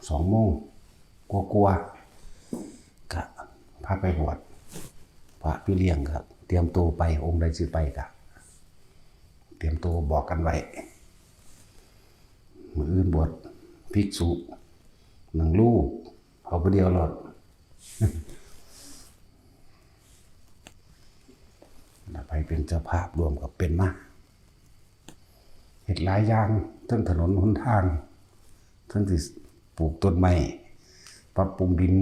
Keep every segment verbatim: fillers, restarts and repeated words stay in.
สองโมงกว่าๆ กะพาไปบวช พระพี่เลี้ยงกะเตรียมตัวไป องค์ใดสิไปกะ เตรียมตัวบอกกันไว้ มื้ออื่นบวชภิกษุหนึ่งรูป เอาผู้เดียวโลด แล้วไปเป็นเจ้าภาพร่วมกับเป็นมา เฮ็ดหลายอย่าง ทั้งถนนหนทาง ทั้งสิปลูกต้นไม้ ปรับปรุงดิน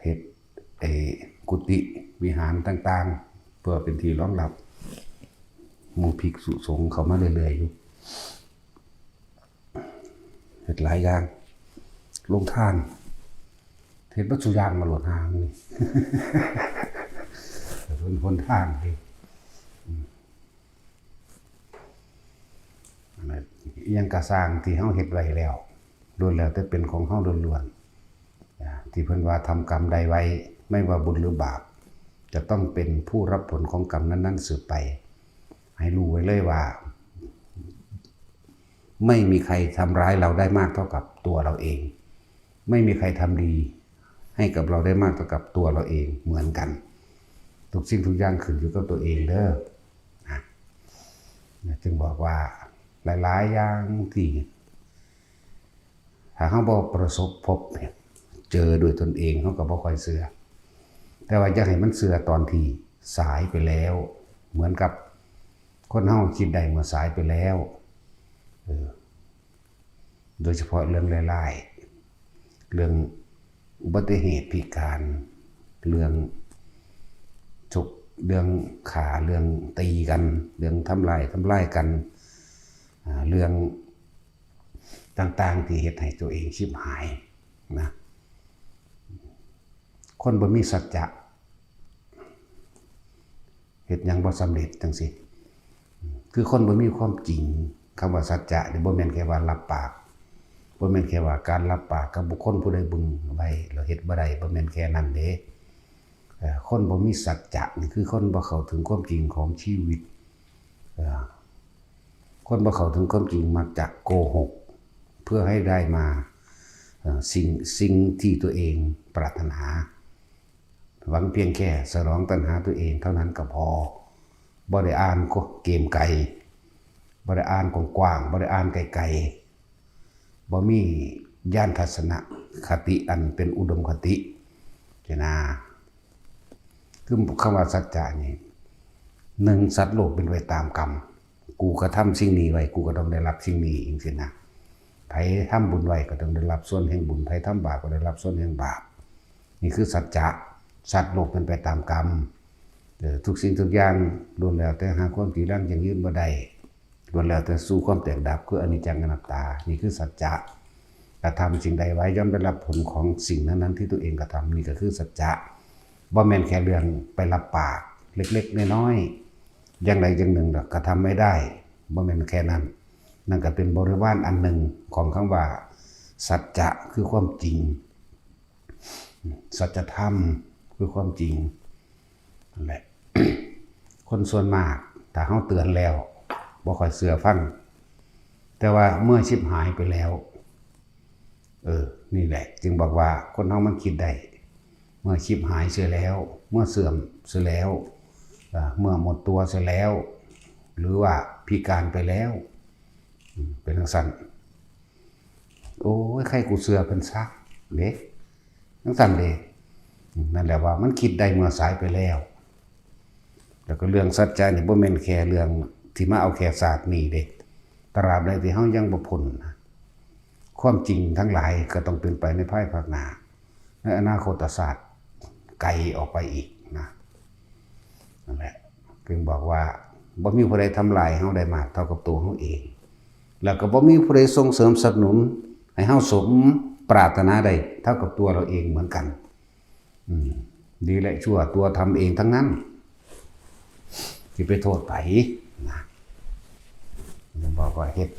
เฮ็ด เอ่อ กุฏิวิหารต่างๆ เพื่อเป็นที่รองรับหมู่ภิกษุสงฆ์เข้ามาเรื่อยๆ อยู่ เฮ็ดหลายอย่าง โรงทาน เฮ็ดเบิดซุอย่างมาโลด หานี่ เพิ่น หนทางนี่ อืม อันนั้น อิหยังกะซ่างที่เฮาเฮ็ดไว้แล้ว ล้วนแล้วแต่เป็นของเฮาล้วนๆ อ่า ที่เพิ่นว่าทำกรรมใดไว้ ไม่ว่าบุญหรือบาป จะต้องเป็นผู้รับผลของกรรมนั้นๆ สืบไป ให้รู้ไว้เลยว่า ไม่มีใครทำร้ายเราได้มากเท่ากับตัวเราเอง ไม่มีใครทำดีให้กับเราได้มากเท่ากับตัวเราเองเหมือนกัน ทุกสิ่งทุกอย่างขึ้นอยู่กับตัวเองเด้อ นะ จึงบอกว่าหลายๆ อย่างที่ ถ้าเฮาบ่ประสบพบเนี่ย เจอด้วยตนเอง เฮาก็บ่ค่อยเชื่อ แต่ว่าอย่าให้มันเชื่อตอนที่สายไปแล้ว เหมือนกับคนเฮาคิดได้เมื่อสายไปแล้ว เออ โดยเฉพาะเรื่องร้ายๆ เรื่องอุบัติเหตุพิการ เรื่องชก เรื่องฆ่า เรื่องตีกัน เรื่องทำร้าย ทำร้ายกัน อ่า เรื่องต่างๆ ที่เฮ็ดให้ตัวเองชิบหายนะ คนบ่มีสัจจะ เฮ็ดหยังบ่สำเร็จจังซี้ คือคนบ่มีความจริง คำว่าสัจจะนี่บ่แม่นแค่ว่ารับปาก บ่แม่นแค่ว่าการรับปากกับบุคคลผู้ใดเบิ่งไว้แล้วเฮ็ดบ่ได้ บ่แม่นแค่นั้นเด้ เอ่อ คนบ่มีสัจจะนี่คือคนบ่เข้าถึงความจริงของชีวิต เอ่อ คนบ่เข้าถึงความจริงมักจะโกหก เพื่อให้ได้มา เอ่อ สิ่ง สิ่งที่ตัวเองปรารถนา หวังเพียงแค่สนองตัณหาตัวเองเท่านั้นก็พอ บ่ได้อ่านเกมไกล บ่ได้อ่านกว้างๆ บ่ได้อ่านไกลๆ บ่มีญาณทัศนคติอันเป็นอุดมคติ เจ้านะ คือคำว่าสัจจะนี่ หนึ่ง สัตว์โลกเป็นไปตามกรรม กูกระทำสิ่งนี้ไว้ กูก็ต้องได้รับสิ่งนี้ จังซี้นะ ไผทำบุญไว้ก็ต้องได้รับส่วนแห่งบุญ ไผทำบาปก็ได้รับส่วนแห่งบาป นี่คือสัจจะ สัตว์โลกเป็นไปตามกรรม เออ ทุกสิ่งทุกอย่างล้วนแล้วแต่หาความจีรังยั่งยืนบ่ได้ ล้วนแล้วแต่สู่ความแตกดับ คืออนิจจังอนัตตา นี่คือสัจจะ กระทำสิ่งใดไว้ย่อมได้รับผลของสิ่งนั้นๆ ที่ตัวเองกระทำ นี่ก็คือสัจจะ บ่แม่นแค่เรื่องไปรับปากเล็กๆ น้อยๆ อย่างใดอย่างหนึ่งดอก กระทำไม่ได้ บ่แม่นแค่นั้น นั่นก็เป็นบริวารอันหนึ่งของคำว่าสัจจะ คือความจริง สัจธรรมคือความจริงนั่นแหละ คนส่วนมากถ้าเฮาเตือนแล้วบ่ค่อยเชื่อฟัง แต่ว่าเมื่อชิบหายไปแล้ว เออ นี่แหละ จึงบอกว่าคนเฮามันคิดได้ เมื่อชิบหายเสียแล้ว เมื่อเสื่อมเสียแล้ว อ่า เมื่อหมดตัวเสียแล้ว หรือว่าพิการไปแล้ว อืม เป็นจั่งซั้น โอ้ย ใครกูเชื่อเพิ่นซะเด้ จั่งซั้นเด้ อืม นั่นแหละว่ามันคิดได้เมื่อสายไปแล้ว แล้วก็เรื่องสัจจะนี่บ่แม่นแค่เรื่องที่มาเอาแค่ชาตินี้เด้ ตราบใดที่เฮายังบ่พ้นนะ ความจริงทั้งหลายก็ต้องเป็นไปในภายภาคหน้า ในอนาคตศาสตร์ไกลออกไปอีกนะ นั่นแหละ จึงบอกว่าบ่มีผู้ใดทำลายเฮาได้มากเท่ากับตัวเฮาเอง แล้วก็บ่มีผู้ใดส่งเสริมสนับสนุนให้เฮาสมปรารถนาได้เท่ากับตัวเราเองเหมือนกัน อืม ดีและชั่วตัวทำเองทั้งนั้น สิไปโทษไผนะ บอกว่าเฮ็ด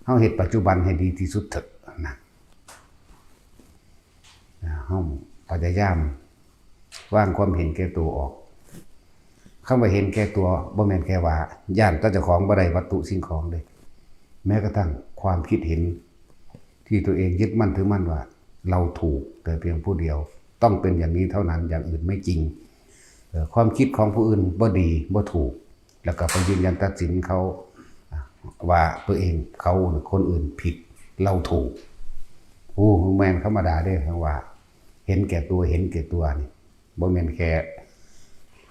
เฮาเฮ็ดปัจจุบันให้ดีที่สุดเถอะนะ อ่า เฮาพยายามวางความเห็นแก่ตัวออก คำว่าเห็นแก่ตัวบ่แม่นแค่ว่าย้านแต่เจ้าของบ่ได้วัตถุสิ่งของเด้ แม้กระทั่งความคิดเห็น ที่ตัวเองยึดมั่นถือมั่นว่า เราถูกแต่เพียงผู้เดียว ต้องเป็นอย่างนี้เท่านั้น อย่างอื่นไม่จริง เอ่อ ความคิดของผู้อื่นบ่ดีบ่ถูก แล้วก็ไปยืนยันตัดสินเขา อ่ะ ว่าตัวเอง เขา คนอื่นผิด เราถูก โอ้ แม่นธรรมดาเด้ คำว่า เห็นแก่ตัว เห็นแก่ตัวนี่ บ่แม่นแค่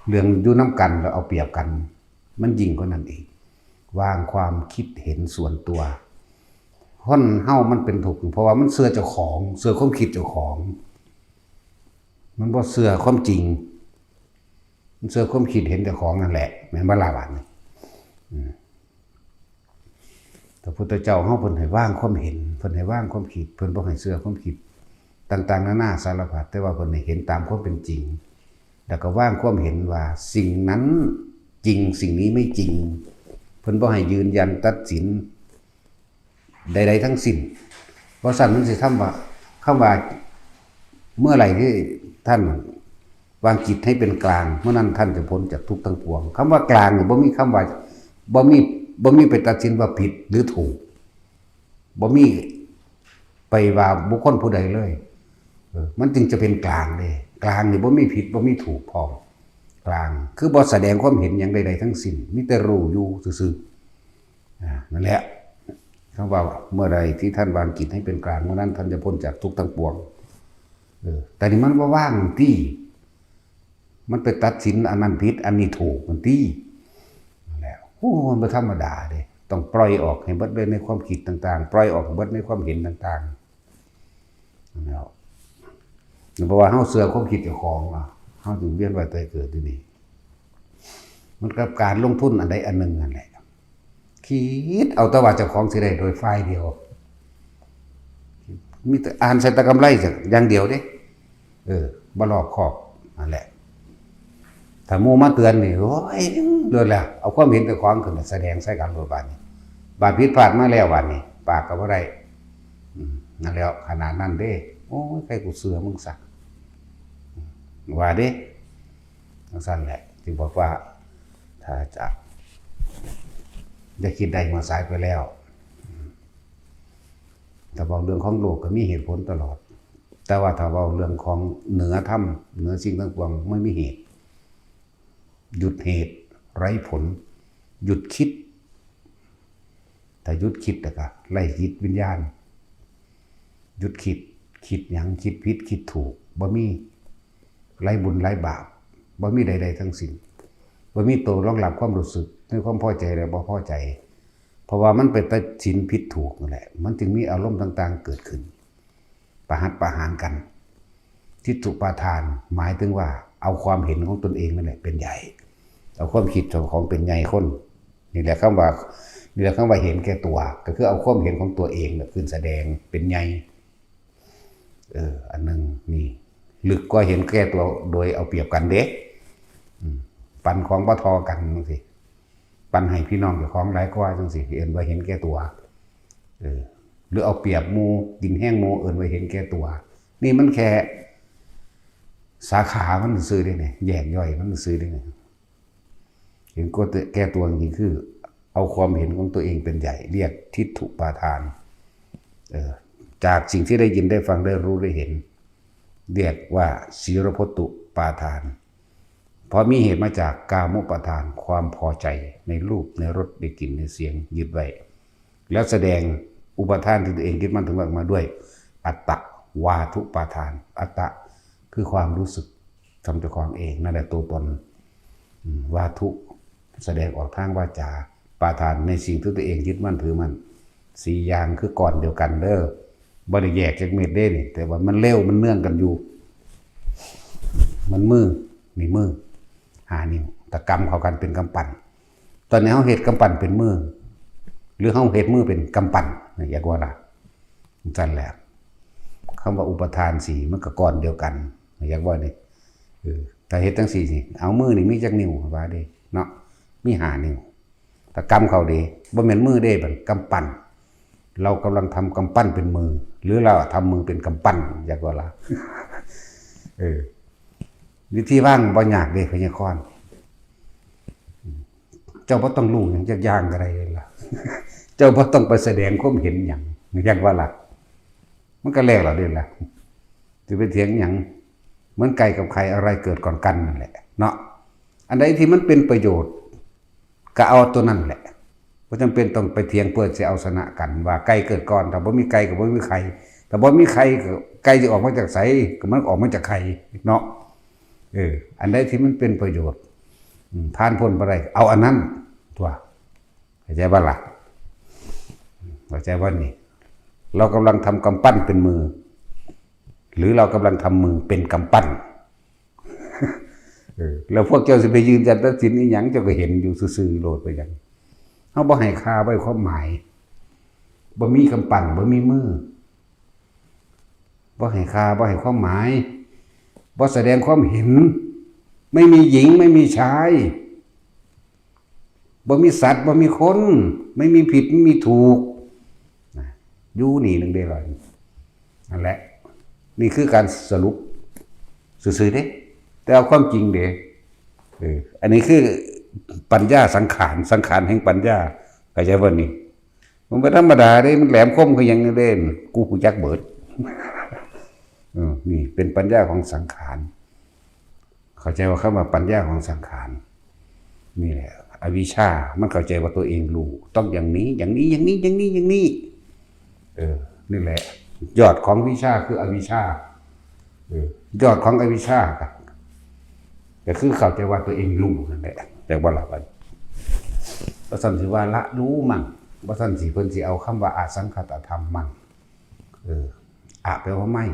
เรื่องอยู่นำกันแล้วเอาเปรียบกัน มันยิ่งกว่านั้นอีก วางความคิดเห็นส่วนตัว คนเฮามันเป็นทุกข์ เพราะว่ามันเชื่อเจ้าของ เชื่อความคิดเจ้าของ มันบ่เชื่อความจริง มันเชื่อความคิดเห็นเจ้าของนั่นแหละ แม่นบ่ล่ะบาดนี้ อืม พระพุทธเจ้าเฮาเพิ่นให้วางความเห็น เพิ่นให้วางความคิด เพิ่นบ่ให้เชื่อความคิด ต่างๆ นานาสารพัด แต่ว่าเพิ่นให้เห็นตามความเป็นจริง แล้วก็วางความเห็นว่าสิ่งนั้นจริง สิ่งนี้ไม่จริง เพิ่นบ่ให้ยืนยันตัดสินใดๆ ทั้งสิ้น เพราะฉะนั้นมันสิทำว่า คำว่า เมื่อไหร่ที่ท่านวางจิตให้เป็นกลาง เมื่อนั้นท่านจะพ้นจากทุกข์ทั้งปวง คำว่ากลางนี่บ่มีคำว่า บ่มี บ่มีไปตัดสินว่าผิดหรือถูก บ่มีไปว่าบุคคลผู้ใดเลย เออ มันจึงจะเป็นกลางเด้ กลางนี่บ่มีผิดบ่มีถูกพร้อม กลางคือบ่แสดงความเห็นหยังใดๆ ทั้งสิ้น มีแต่รู้อยู่ซื่อๆ อ่า นั่นแหละ คำว่าเมื่อใดที่ท่านวางจิตให้เป็นกลาง เมื่อนั้นท่านจะพ้นจากทุกข์ทั้งปวง เออ แต่นี่มันบ่ว่างติ มันไปตัดสินอันนั้นผิด อันนี้ถูก มันติ นั่นแหละ โอ้ มันบ่ธรรมดาเด้ ต้องปล่อยออกให้เบิดเลยในความคิดต่างๆ ปล่อยออกให้เบิดในความเห็นต่างๆ นั่นแหละ เพราะว่าเฮาเชื่อความคิดเจ้าของเนาะ เฮาจึงเวียนว่ายตายเกิดอยู่นี่ มันกับการลงทุนอันใดอันหนึ่งนั่นแหละ คิดเอาแต่ว่าเจ้าของสิได้โดยฝ่ายเดียว มีแต่อ่านใส่แต่กำไรอย่างเดียวเด้ เออ บ่รอบคอบ นั่นแหละ ถ้าหมู่มาเตือนนี่ โอ้ย โดนแล้ว เอาความเห็นเจ้าของขึ้นมาแสดงใส่กันโลดบาดนี้ บาดผิดพลาดมาแล้วบาดนี้ ปากก็บ่ได้ อืม นั่นแหล้ว ขนาดนั้นเด้ โอ้ย ใครกูเชื่อมึงซะ ว่าเด้ จั่งซั้นแหละ จึงบอกว่า ถ้าจะ อย่าคิดได้เมื่อสายไปแล้ว ถ้าเว้าเรื่องของโลกก็มีเหตุผลตลอด แต่ว่าถ้าเว้าเรื่องของเหนือธรรม เหนือสิ่งทั้งปวง ไม่มีเหตุ หยุดเหตุ ไร้ผล หยุดคิด ถ้าหยุดคิดแล้วก็ไร้จิตวิญญาณ หยุดคิด คิดหยัง คิดผิด คิดถูก บ่มี ไร้บุญไร้บาป บ่มีใดๆ ทั้งสิ้น บ่มีตัวรองรับความรู้สึกในความพอใจและบ่พอใจ เพราะว่ามันไปตัดสินผิดถูกนั่นแหละ มันจึงมีอารมณ์ต่างๆ เกิดขึ้น ประหัตประหารกัน ทิฏฐุปาทาน หมายถึงว่าเอาความเห็นของตนเองนั่นแหละเป็นใหญ่ เอาความคิดของเป็นใหญ่คน นี่แหละคำว่า นี่แหละคำว่าเห็นแก่ตัว ก็คือเอาความเห็นของตัวเองน่ะขึ้นแสดงเป็นใหญ่ เออ อันหนึ่งนี่ ลึกกว่าเห็นแก่ตัวโดยเอาเปรียบกันเด้ อืม ปันของบ่ทอกันจั่งซี้ ปันให้พี่น้องเจ้าของหลายกว่าจั่งซี้ เอิ้นว่าเห็นแก่ตัว เออ หรือเอาเปรียบหมู่ กินแฮงหมู่ เอิ้นว่าเห็นแก่ตัว นี่มันแค่สาขามันซื่อเด้เนี่ย แยกย่อยมันซื่อเด้เนี่ย เห็นแก่ตัวจริงๆ คือเอาความเห็นของตัวเองเป็นใหญ่ เรียกทิฏฐุปาทาน เออ จากสิ่งที่ได้ยินได้ฟังได้รู้ได้เห็น เรียกว่าศีลพตตุปาทาน เพราะมีเหตุมาจากกามุปาทาน ความพอใจในรูปในรสในกลิ่นในเสียงยึดไว้ แล้วแสดงอุปาทานที่ตัวเองยึดมั่นถือมั่นออกมาด้วย อัตตวาทุปาทาน อัตตะคือความรู้สึกของเจ้าของเอง นั่นแหละตัวตน อืม วาทุ แสดงออกทางวาจา ปาทานในสิ่งที่ตัวเองยึดมั่นถือมั่น สี่อย่างคือก้อนเดียวกันเด้อ บ่ได้แยกจักเม็ดเด้นี่ แต่ว่ามันเร็ว มันเนื่องกันอยู่ มันมือ นี่มือ ห้า นิ้ว แต่กำเข้ากันเป็นกำปั้น ตอนนี้เฮาเฮ็ดกำปั้นเป็นมือ หรือเฮาเฮ็ดมือเป็นกำปั้น อยากว่าล่ะ จั่งซั้นแหละ คำว่าอุปาทานสี่ มันก็ก้อนเดียวกัน อยากว่านี่ เออ ถ้าเฮ็ดจั่งซี้นี่ เอามือนี่มีจักนิ้วว่าเด้ เนาะ มีห้า นิ้ว ถ้ากำเข้าเด้ บ่แม่นมือเด้ บัดกำปั้น เรากำลังทำกำปั้นเป็นมือ หรือเราทำมือเป็นกำปั้น อยากว่าล่ะ เออ วิธีวางบ่ยากเด้ พญาคอน เจ้าบ่ต้องรู้หยังจักอย่างก็ได้เลยล่ะ เจ้าบ่ต้องไปแสดงความเห็นหยัง อยากว่าล่ะ มันก็แล้วล่ะเด้ล่ะ สิไปเถียงหยัง เหมือนไก่กับไข่ อะไรเกิดก่อนกันนั่นแหละเนาะ อันใดที่มันเป็นประโยชน์ ก็เอาตัวนั่นแหละ บ่จำเป็นต้องไปเถียงเพื่อสิเอาชนะกัน ว่าไก่เกิดก่อน ถ้าบ่มีไก่ก็บ่มีไข่ ถ้าบ่มีไข่ก็ไก่สิออกมาจากไส ก็มันออกมาจากไข่เนาะ เออ อันใดที่มันเป็นประโยชน์ อืม ผ่านพ้นบ่ได้ เอาอันนั้น ตัว เข้าใจบ่ล่ะ เข้าใจบ่นี่ เรากำลังทำกำปั้นเป็นมือ หรือเรากำลังทำมือเป็นกำปั้น เออ แล้วพวกเจ้าสิไปยืนยันตัดสินอีหยัง เจ้าก็เห็นอยู่ซื่อๆโลด ไปหยัง เฮาบ่ให้ค่า บ่ให้ความหมาย บ่มีกำปั้น บ่มีมือ บ่ให้ค่า บ่ให้ความหมาย บ่แสดงความเห็น ไม่มีหญิง ไม่มีชาย บ่มีสัตว์ บ่มีคน ไม่มีผิด ไม่มีถูก นะ อยู่นี่หนึ่งเด้อล่ะ นั่นแหละ นี่คือการสรุปซื่อๆเด้ แต่เอาความจริงเด้ เออ อันนี้คือปัญญาสังขาร สังขารแห่งปัญญา เข้าใจบ่นี่ มันบ่ธรรมดาเด้ มันแหลมคมคือหยังเด้ กูฮู้จักเบิด เออ นี่เป็นปัญญาของสังขาร เข้าใจว่าคำว่าปัญญาของสังขาร นี่แหละ อวิชชา มันเข้าใจว่าตัวเองรู้ ต้องอย่างนี้ อย่างนี้ อย่างนี้ อย่างนี้ อย่างนี้ เออ นี่แหละ ยอดของวิชาคืออวิชชา เออ ยอดของอวิชชาก็ ก็คือเข้าใจว่าตัวเองรู้นั่นแหละ แต่ว่าละบัด บ่ซั้นสิว่าละรู้มั่ง บ่ซั้นสิเพิ่นสิเอาคำว่าอสังขตธรรมมั่ง เออ อะแปลว่าไม่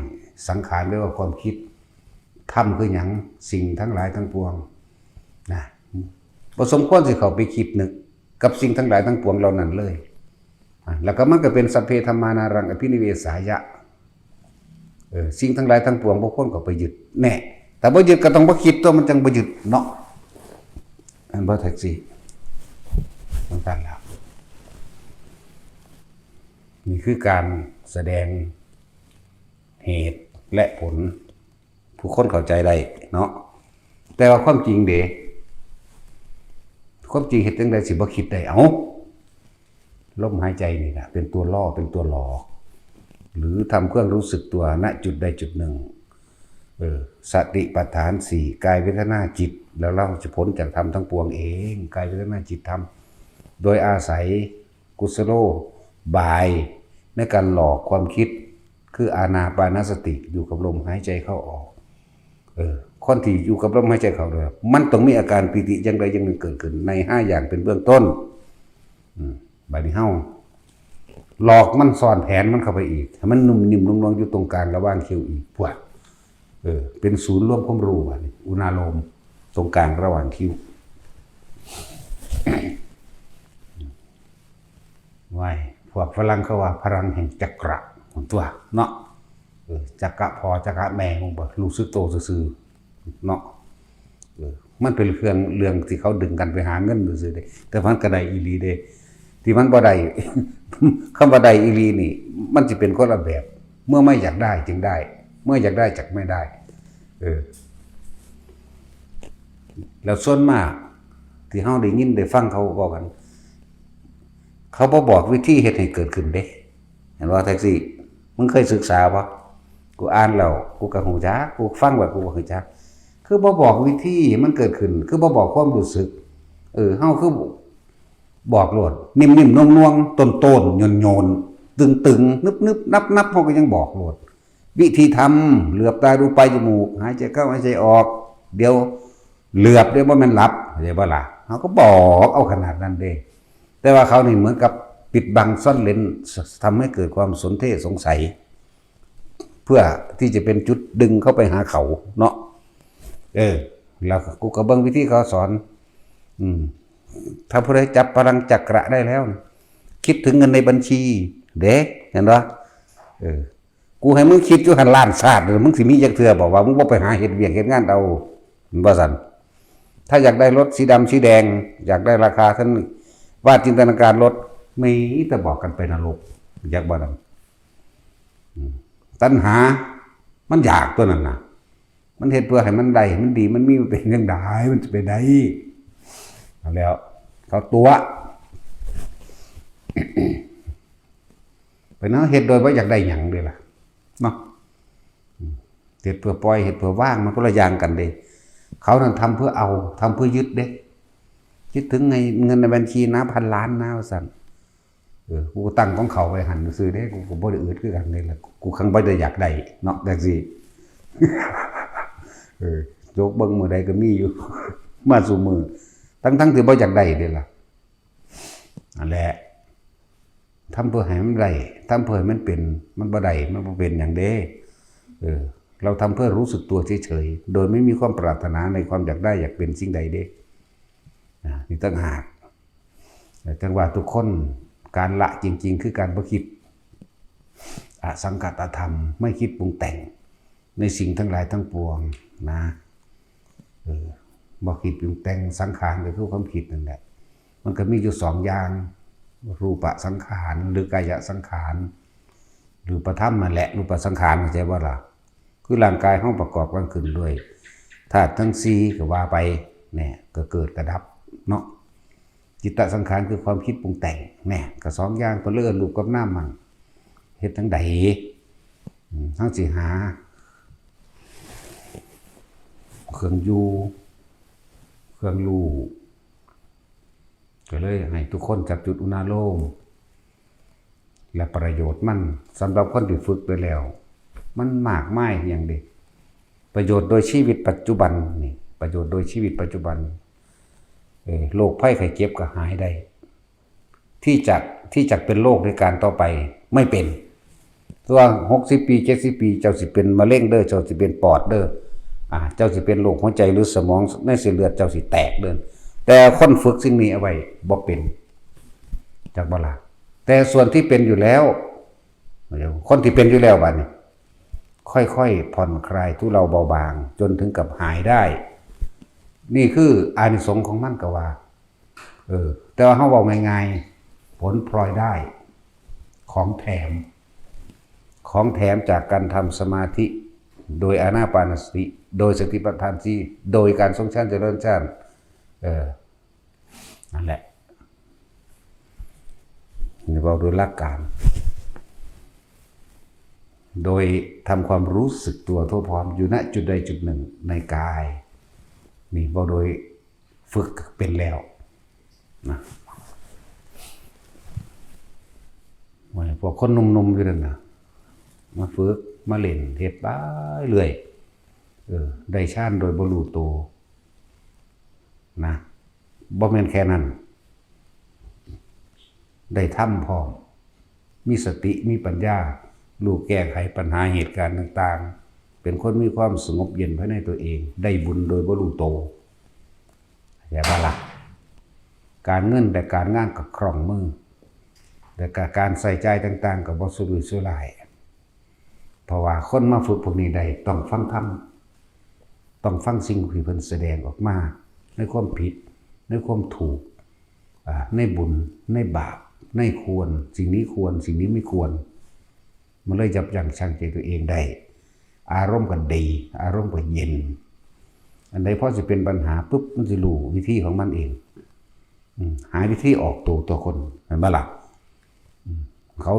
สังขารแปลว่าความคิด ธรรมคือหยัง สิ่งทั้งหลายทั้งปวง นะ บ่สมควรสิเข้าไปคิดนึกกับสิ่งทั้งหลายทั้งปวงเหล่านั้นเลย อ่ะ แล้วก็มันก็เป็น สัพเพ ธัมมา นารัง อภินิเวสายะ เออ สิ่งทั้งหลายทั้งปวงบ่ควรเข้าไปยึด แน่ ถ้าบ่ยึดก็ต้องบ่คิดตัว มันจั่งบ่ยึดเนาะ อันบ่แท็กซี่ มันกันแล้ว นี่คือการแสดงเหตุและผล ผู้คนเข้าใจได้เนาะ แต่ว่าความจริงเด้ ความจริงเฮ็ดจั่งใดสิบ่คิดได้ เอ้า ลมหายใจนี่นะเป็นตัวล่อ เป็นตัวหลอก หรือทำเครื่องรู้สึกตัว ณ จุดใดจุดหนึ่ง เออ สติปัฏฐานสี่ กายเวทนาจิต แล้วเราจะพ้นจากธรรมทั้งปวงเอง กายเวทนาจิตธรรม โดยอาศัยกุศโลบายในการหลอกความคิด คืออานาปานสติ อยู่กับลมหายใจเข้าออก เออ คนที่อยู่กับลมหายใจเข้าเลย มันต้องมีอาการปีติอย่างใดอย่างหนึ่งเกิดขึ้น ในห้าอย่างเป็นเบื้องต้น อืม บัดนี้เฮาหลอกมัน ซ่อนแผนมันเข้าไปอีก ให้มันนุ่มนิ่มนุ่มนวลอยู่ตรงกลางระหว่างคิ้วอีก พวก เออ เป็นศูนย์รวมความรู้ บัดนี้ อุณาโลม ตรงกลางระหว่างคิ้ว ไว้ พวกฝรั่งเขาว่าพลังแห่งจักระ ของตัวเนาะ เออ จักระพ่อ จักระแม่ มึงบ่รู้สึกโตซื่อๆเนาะ เออ มันเป็นเครื่อง เรื่องที่เขาดึงกันไปหาเงินซื่อๆเด้ แต่มันก็ได้อีหลีเด้ ที่มันบ่ได้ คำว่าได้อีหลีนี่ มันสิเป็นคนละแบบ เมื่อไม่อยากได้จึงได้ เมื่ออยากได้จักไม่ได้ เออ แล้วส่วนมาก ที่เฮาได้ยินได้ฟังเขาเว้ากัน เขาบ่บอกวิธีเฮ็ดให้เกิดขึ้นเด้ เห็นบ่แท็กซี่ มึงเคยศึกษาบ่ กูอ่านแล้ว กูก็ฮู้จัก กูฟังแล้ว กูก็ฮู้จัก คือบ่บอกวิธีให้มันเกิดขึ้น คือบ่บอกความรู้สึก เออ เฮาคือบอกโลด นิ่มๆนวลๆ ต้นๆโยนๆ ตึงๆ นึบๆนับๆ เฮาก็ยังบอกโลด วิธีทำ เหลือบตาดูปลายจมูก หายใจเข้า หายใจออก เดี๋ยวเหลือบ เดี๋ยวบ่แม่นหลับ เข้าใจบ่ล่ะ เฮาก็บอกเอาขนาดนั้นเด้ แต่ว่าเขานี่เหมือนกับปิดบังซ่อนเร้น ทำให้เกิดความสนเท่สงสัย เพื่อที่จะเป็นจุดดึงเข้าไปหาเขาเนาะ เออ แล้วกูก็เบิ่งวิธีเขาสอน อืม ถ้าผู้ใดจับพลังจักระได้แล้ว คิดถึงเงินในบัญชี เด้ เห็นบ่ เออ กูให้มึงคิดอยู่หั่นล้านชาติ มึงสิมีจักเทื่อบอกว่ามึงบ่ไปหาเฮ็ดเวียกเฮ็ดงานเอา ว่าซั่น ถ้าอยากได้รถสีดำสีแดง อยากได้ราคาเท่านี้ วาดจินตนาการรถ มีแต่บอกกันไปนรก อยากบ่นำ อืม ตัณหา มันอยากตัวนั้นน่ะ มันเฮ็ดเพื่อให้มันได้ มันดี มันมี มันเป็นจั่งใด มันจะไปได้ เอาแล้ว เขาตั๋ว ไปเนาะ เฮ็ดโดยบ่อยากได้หยังเด้ล่ะ เนาะ อืม เฮ็ดเพื่อปล่อย เฮ็ดเพื่อวาง มันคนละอย่างกันเด้ เขานั่นทำเพื่อเอา ทำเพื่อยึดเด้ คิดถึงไง เงินในบัญชีนะ พันล้านนะ ว่าซั่น เออ กูตั้งของเขาไว้หั่นซื่อเด้ กูก็บ่ได้อึดคือกันนี่แหละ กูคังบ่ได้อยากได้เนาะ จังซี่ เออ จกเบิ่งมื้อใดก็มีอยู่ มาซุมื้อ ทั้งๆที่บ่อยากได้เด้ล่ะ นั่นแหละ ทำเพื่อให้มันได้ ทำเพื่อให้มันเป็น มันบ่ได้ มันบ่เป็นหยังเด้ เออ เราทำเพื่อรู้สึกตัวเฉยๆ โดยไม่มีความปรารถนาในความอยากได้อยากเป็นสิ่งใดเด้ อ่า นี่ต่างหาก แต่จังว่าทุกคน การละจริงๆ คือการบ่คิด อสังขตธรรม ไม่คิดปรุงแต่ง ในสิ่งทั้งหลายทั้งปวงนะ เออ บ่คิดปรุงแต่ง สังขารก็คือความคิดนั่นแหละ มันก็มีอยู่สองอย่าง รูปสังขาร หรือกายสังขาร รูปธรรมนั่นแหละ รูปสังขาร เข้าใจบ่ล่ะ คือร่างกายเฮาประกอบกันขึ้นด้วยธาตุทั้งสี่ก็ว่าไป เนี่ย ก็เกิดก็ดับเนาะ จิตสังขารคือความคิดปรุงแต่ง เนี่ย ก็สองอย่าง เพิ่นเลยเอิ้นรูปกับนามมั่ง เฮ็ดจั่งใด อืม เฮาสิหา เครื่องอยู่ เครื่องรู้ ก็เลยให้ทุกคนจับจุดอุณาโลม และประโยชน์มัน สำหรับคนที่ฝึกไปแล้ว มันมากมายอย่างเด้ ประโยชน์โดยชีวิตปัจจุบันนี่ ประโยชน์โดยชีวิตปัจจุบัน เออ โรคภัยไข้เจ็บก็หายได้ ที่จะ ที่จะเป็นโรคในการต่อไปไม่เป็น ตัวหกสิบปี เจ็ดสิบปี เจ้าสิเป็นมะเร็งเด้อ เจ้าสิเป็นปอดเด้อ อ่า เจ้าสิเป็นโรคหัวใจหรือสมองในเส้นเลือดเจ้าสิแตกเด้อ แต่คนฝึกสิ่งนี้เอาไว้บ่เป็น จักบ่ล่ะ แต่ส่วนที่เป็นอยู่แล้ว คนที่เป็นอยู่แล้วบัดนี้ ค่อยๆ ผ่อนคลายทุเลาเบาบาง จนถึงกับหายได้ นี่คืออานิสงส์ของมันก็ว่า เออ แต่ว่าเฮาเว้าง่ายๆ ผลพลอยได้ ของแถม ของแถมจากการทำสมาธิ โดยอานาปานสติ โดยสติปัฏฐานสี่ โดยการทรงฌานเจริญฌาน เออ นั่นแหละ นี่เว้าโดยหลักการ โดยทำความรู้สึกตัวทั่วพร้อมอยู่ณจุดใดจุดหนึ่งในกาย นี่เว้าโดยฝึกเป็นแล้วนะ ว่าพวกคนหนุ่มๆอยู่นั่นน่ะ มาฝึก มาเล่น เฮ็ดไปเรื่อย เออ ได้ฌานโดยบ่รู้ตัว นะ บ่แม่นแค่นั้น ได้ธรรมพร้อม มีสติ มีปัญญา รู้แก้ไขปัญหาเหตุการณ์ต่างๆ เป็นคนมีความสงบเย็นภายในตัวเอง ได้บุญโดยบ่รู้ตัว เข้าใจบ่ล่ะ การเงินและการงานก็คล่องมือ และก็การใช้จ่ายต่างๆ ก็บ่สุรุ่ยสุร่าย เพราะว่าคนมาฝึกพวกนี้ได้ต้องฟังธรรม ต้องฟังสิ่งที่เพิ่นแสดงออกมา ในความผิด ในความถูก อ่า ในบุญ ในบาป ในควร สิ่งนี้ควร สิ่งนี้ไม่ควร มันเลยยับยั้งชั่งใจตัวเองได้ อารมณ์ก็ดี อารมณ์ก็เย็น อันใดพอสิเป็นปัญหาปุ๊บ มันสิรู้วิธีของมันเอง อืม หาวิธีออกตัวตัวคน เห็นบ่ล่ะ อืม เขา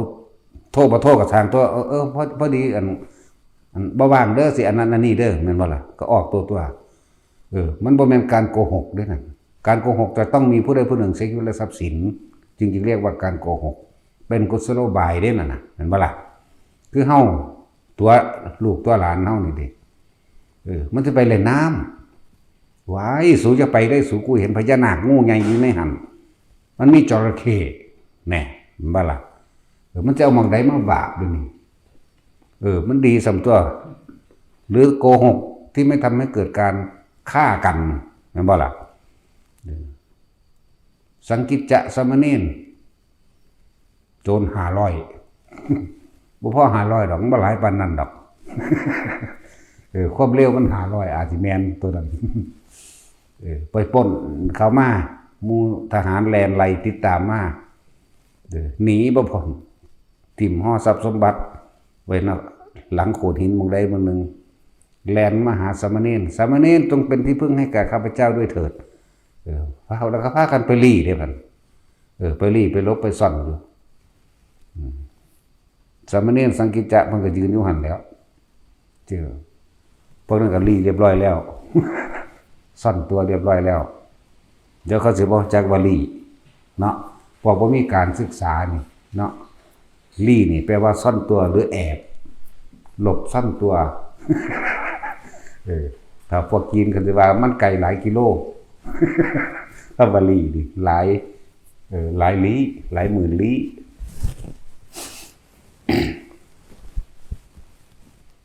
โทษบ่โทษก็ช่างตัว เออ เออ พอ พอดี อัน อันบ่ว่างเด้อ สิอันนั้นอันนี้เด้อ แม่นบ่ล่ะ ก็ออกตัวตัว เออ มันบ่แม่นการโกหกเด้นั่น การโกหกจะต้องมีผู้ใดผู้หนึ่งเสียชีวิตและทรัพย์สิน จึงจึงเรียกว่าการโกหก เป็นกุศโลบายเด้นั่นน่ะ แม่นบ่ล่ะ คือเฮาตั๋วลูกตั๋วหลานเฮานี่เด้ เออ มันสิไปเล่นน้ำ ว้าย สูอย่าไปเด้อ สู กูเห็นพญานาคงูใหญ่อยู่ในหั่น มันมีจระเข้แน่ แม่นบ่ล่ะ เออ มันจะเอาหม่องใดมาบาปเดี๋ยวนี้ เออ มันดีส่ำตัว หรือโกหกที่ไม่ทำให้เกิดการฆ่ากัน แม่นบ่ล่ะ เออ สังกิจจะสามเณร โจรห้าร้อย บ่พอห้าร้อยดอก มันบ่หลายปานนั้นดอก เออ ความเร็วมันห้าร้อย อาจสิแม่นตัวนั้น เออ ไปปล้นเขามา หมู่ทหารแล่นไล่ติดตามมา เออ หนีบ่พ้น ถิ่มห่อทรัพย์สมบัติไว้นะ หลังโขดหินหม่องใดหม่องหนึ่ง แล่นมาหาสามเณร สามเณรจงเป็นที่พึ่งให้แก่ข้าพเจ้าด้วยเถิด เออ พา แล้วก็พากันไปลี้เด้บัด เออ ไปลี้ไปหลบไปซ่อนอยู่ อืม สามเณรสังกิจจะเพิ่นก็ยืนอยู่หั่นแหล้ว เจ้อ พวกนั้นก็ลี้เรียบร้อยแล้ว ซ่อนตัวเรียบร้อยแล้ว เดี๋ยวเขาสิบ่จักว่าลี้เนาะ พวกบ่มีการศึกษานี่เนาะ ลี้นี่แปลว่าซ่อนตัวหรือแอบ หลบซ่อนตัว เออ ถ้าพวกจีนเขาสิว่ามันไกลหลายกิโล ถ้าว่าลี้นี่หลาย เออ หลายลี้ หลายหมื่นลี้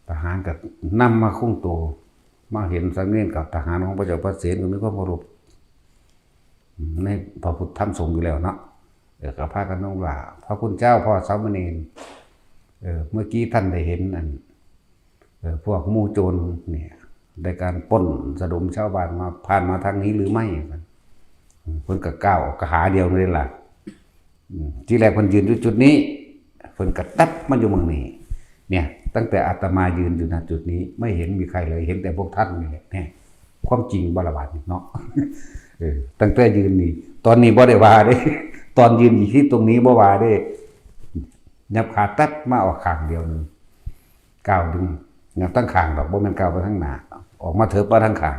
ทหารก็นำมาคุมตัว มาเห็นสามเณรกับทหารของพระเจ้าพระเสนก็มีความเคารพในพระพุทธธรรมสงฆ์อยู่แล้วเนาะ เออ ก็พากันลงว่า พระคุณเจ้า พ่อสามเณร เออ เมื่อกี้ท่านได้เห็นอัน เออ พวกหมู่โจรเนี่ย ได้การปล้นสะดมชาวบ้านมา ผ่านมาทางนี้หรือไม่ เพิ่นก็ก้าวออกขาเดียวเลยล่ะ อืม ที่แรกเพิ่นยืนอยู่จุดนี้ เพิ่นก็ตัดมาอยู่หม่องนี้ เนี่ย ตั้งแต่อาตมายืนอยู่ ณ จุดนี้ ไม่เห็นมีใครเลย เห็นแต่พวกท่านนี่แหละ เนี่ย ความจริงบ่ละบาดนี่เนาะ เออ ตั้งแต่ยืนนี่ ตอนนี้บ่ได้ว่าเด้ ตอนยืนอยู่ที่ตรงนี้บ่ว่าเด้ ยับขาตัดมาออกข้างเดียวหนึ่ง ก้าวดึง ยังตั้งข้างดอก บ่แม่นก้าวไปทางหน้า ออกมาเถิบมาทางข้าง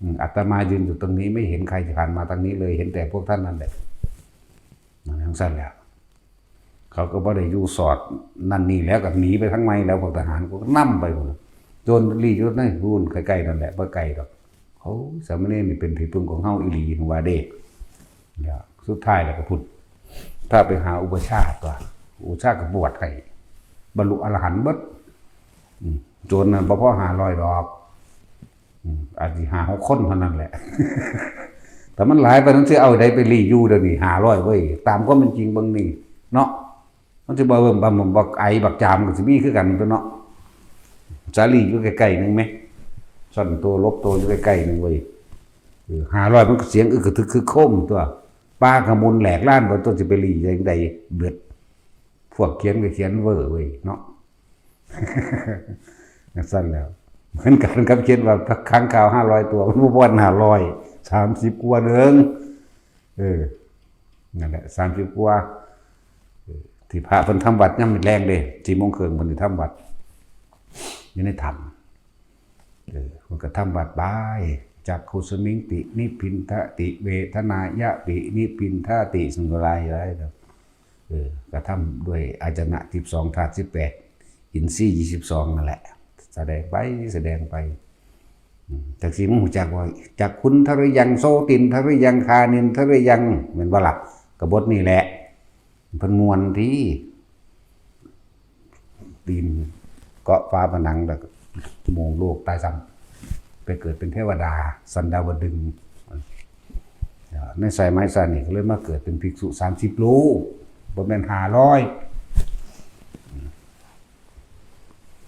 อืม อาตมายืนอยู่ตรงนี้ ไม่เห็นใครผ่านมาทางนี้เลย เห็นแต่พวกท่านนั่นแหละ นั่นจั่งซั่นแหละ เขาก็บ่ได้อยู่สอดนั่นนี่แล้ว ก็หนีไปทางใหม่แล้ว พวกทหารก็นำไปพุ่น โจรลี้อยู่ในพุ่นใกล้ๆนั่นแหละ บ่ไกลดอก โอ้ สามเณรนี่เป็นที่พึ่งของเฮาอีหลี ว่าเด้ แล้วสุดท้ายแล้วก็พุทธ พาไปหาอุปัชฌาย์ตัว อุปัชฌาย์ก็บวชให้ บรรลุอรหันต์เบิด อืม โจรนั่นบ่พอห้าร้อยดอก อืม อาจสิห้าหกคนเท่านั้นแหละ แต่มันหลายไป มันสิเอาใดไปลี้อยู่เดี๋ยวนี้ ห้าร้อยเว้ย ตามความเป็นจริงเบิ่งนี่เนาะ มันสิบ่เบิ่งบักบักไอบักจามก็สิมีคือกันตัวเนาะ สาลีอยู่ใกล้ๆหนึ่งไหม ซ่อนตัวหลบตัวอยู่ใกล้ๆหนึ่งเว้ย เออ ห้าร้อยมันก็เสียงอึกกระทึกคึกโครมตัว ป่าขมุนแหลกลาน บ่ตัวสิไปลี้จั่งใด เบิด พวกเขียนก็เขียนเวอร์เว้ยเนาะ จั่งซั่นแล้ว เหมือนกันกับเขียนว่าค้างคาวห้าร้อยตัว มันบ่ฮอดห้าร้อย สามสิบกว่าเด้อ เออ นั่นแหละ สามสิบกว่า เออ ที่พระเพิ่นทำวัดยามมื้อแลงเด้ สี่โมงครึ่งเพิ่นสิทำวัด อยู่ในถ้ำ เออ เพิ่นก็ทำวัดไป จักขุสมิงติ นิพพินทะติ เวทนายะปิ นิพพินทะติ ซึ่งก็หลายหลายแล้ว เออ ก็ทำด้วยอายตนะสิบสอง ธาตุสิบแปด อินทรีย์ยี่สิบสองนั่นแหละ แสดงไป แสดงไป อืม จักสิมึงรู้จักว่า จักขุนทะหรือยัง โสตินทะหรือยัง คานินทะหรือยัง แม่นบ่ล่ะ กบฏนี่แหละ เพิ่นม่วนที่ ปีนเกาะฝาผนังแล้วก็มองโลกตายซ้ำ ไปเกิดเป็นเทวดา สันดาวดึงส์ ในสายไม้สั้นนี่ก็เลยมาเกิดเป็นภิกษุสามสิบรูป บ่แม่นห้าร้อย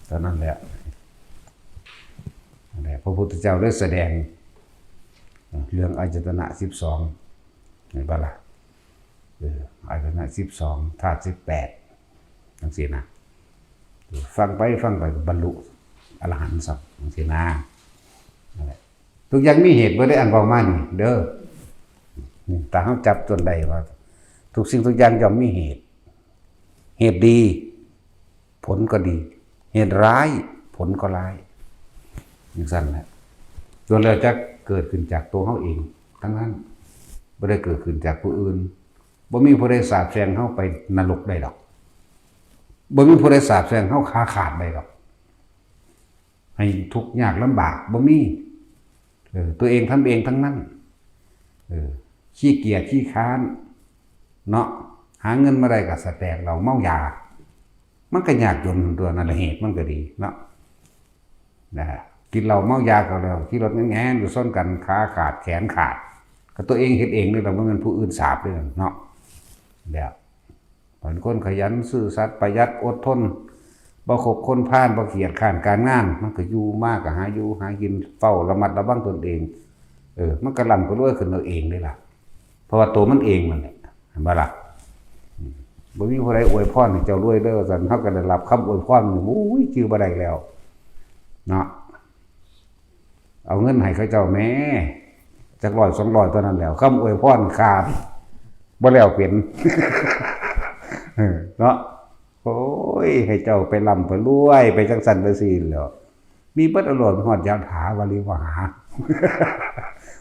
เท่านั้นแหละ นั่นแหละ พระพุทธเจ้าได้แสดง เรื่องอายตนะสิบสอง เห็นปะล่ะ เออ อายตนะสิบสอง ธาตุสิบแปด จังซี้นะ ฟังไปฟังไปก็บรรลุอรหันต์สัพจังซี้นะ นั่นแหละ ทุกอย่างมีเหตุบ่ได้อันเว้ามานี่เด้อ นี่ ถ้าเฮาจับจนได้ว่า ทุกสิ่งทุกอย่างย่อมมีเหตุ เหตุดี ผลก็ดี เหตุร้าย ผลก็ร้าย จังซั่นแหละ ส่วนแล้วจะเกิดขึ้นจากตัวเฮาเองทั้งนั้น บ่ได้เกิดขึ้นจากผู้อื่น บ่มีผู้ใดสาปแช่งเฮาไปนรกได้ดอก บ่มีผู้ใดสาปแช่งเฮาขาขาดได้ดอก ให้ทุกข์ยากลำบาก บ่มี เออ ตัวเองทำเองทั้งนั้น เออ ขี้เกียจขี้คร้าน เนาะ หาเงินมาได้ก็สแตกเหล้าเมายา มันก็ยากจนตัวนั่นแหละ เหตุมันก็ดีเนาะ นะฮะ กินเหล้าเมายาก็แล้ว ขี่รถแง่นๆอยู่ชนกัน ขาขาด แขนขาด ก็ตัวเองเฮ็ดเองนี่แหละ บ่แม่นผู้อื่นสาปเด้อเนาะ แล้ว เป็นคนขยันซื่อสัตย์ประหยัดอดทน บ่คบคนพาล บ่เกียจคร้านการงาน มันก็อยู่มาก็หาอยู่หากิน เฝ้าระมัดระวังตนเอง เออ มันก็ร่ำก็รวยขึ้นเอาเองเด้ล่ะ เพราะว่าตัวมันเองนั่นแหละ เห็นบ่ล่ะ อืม บ่มีผู้ใดอวยพรให้เจ้ารวยเด้อ ว่าซั่น เฮาก็ได้รับคำอวยพร โอ้ย จื่อบ่ได้แล้ว เนาะ เอาเงินให้เขาเจ้าแหม จักร้อยสองร้อยเท่านั้นแหล้ว คำอวยพรขาด บ่แล้วเป็น เออ เนาะ โอ้ย ให้เจ้าไปร่ำไปรวยไปจังซั่นจังซี่แหล้ว มีเบิดอารมณ์ฮอดยะถาวาริวหา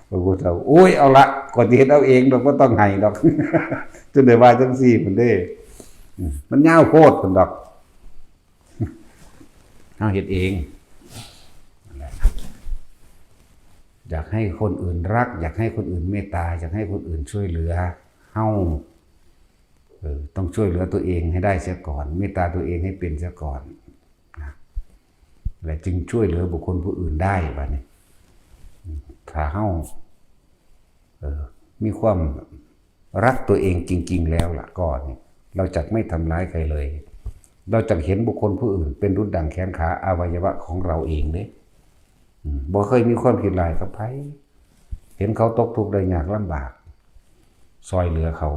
พระพุทธเจ้า โอ้ย เอาละ ก็สิเฮ็ดเอาเองดอก บ่ต้องให้ดอก จนได้ว่าจังซี่พุ้นเด้ อืม มันยาวโพดพุ้นดอก เฮาเฮ็ดเอง นั่นแหละ อยากให้คนอื่นรัก อยากให้คนอื่นเมตตา อยากให้คนอื่นช่วยเหลือ เฮา เออ ต้องช่วยเหลือตัวเองให้ได้เสียก่อน เมตตาตัวเองให้เป็นเสียก่อนนะ และจึงช่วยเหลือบุคคลผู้อื่นได้ บัดนี้ ถ้าเฮา เออ มีความรักตัวเองจริงๆแล้วล่ะก็เนี่ย เราจะไม่ทำร้ายใครเลย เราจะเห็นบุคคลผู้อื่นเป็นดุจดั่งแขนขาอวัยวะของเราเองเด้ อืม บ่เคยมีความคิดร้ายกับไผ เห็นเขาตกทุกข์ได้ยากลำบาก ซอยเหลือเขา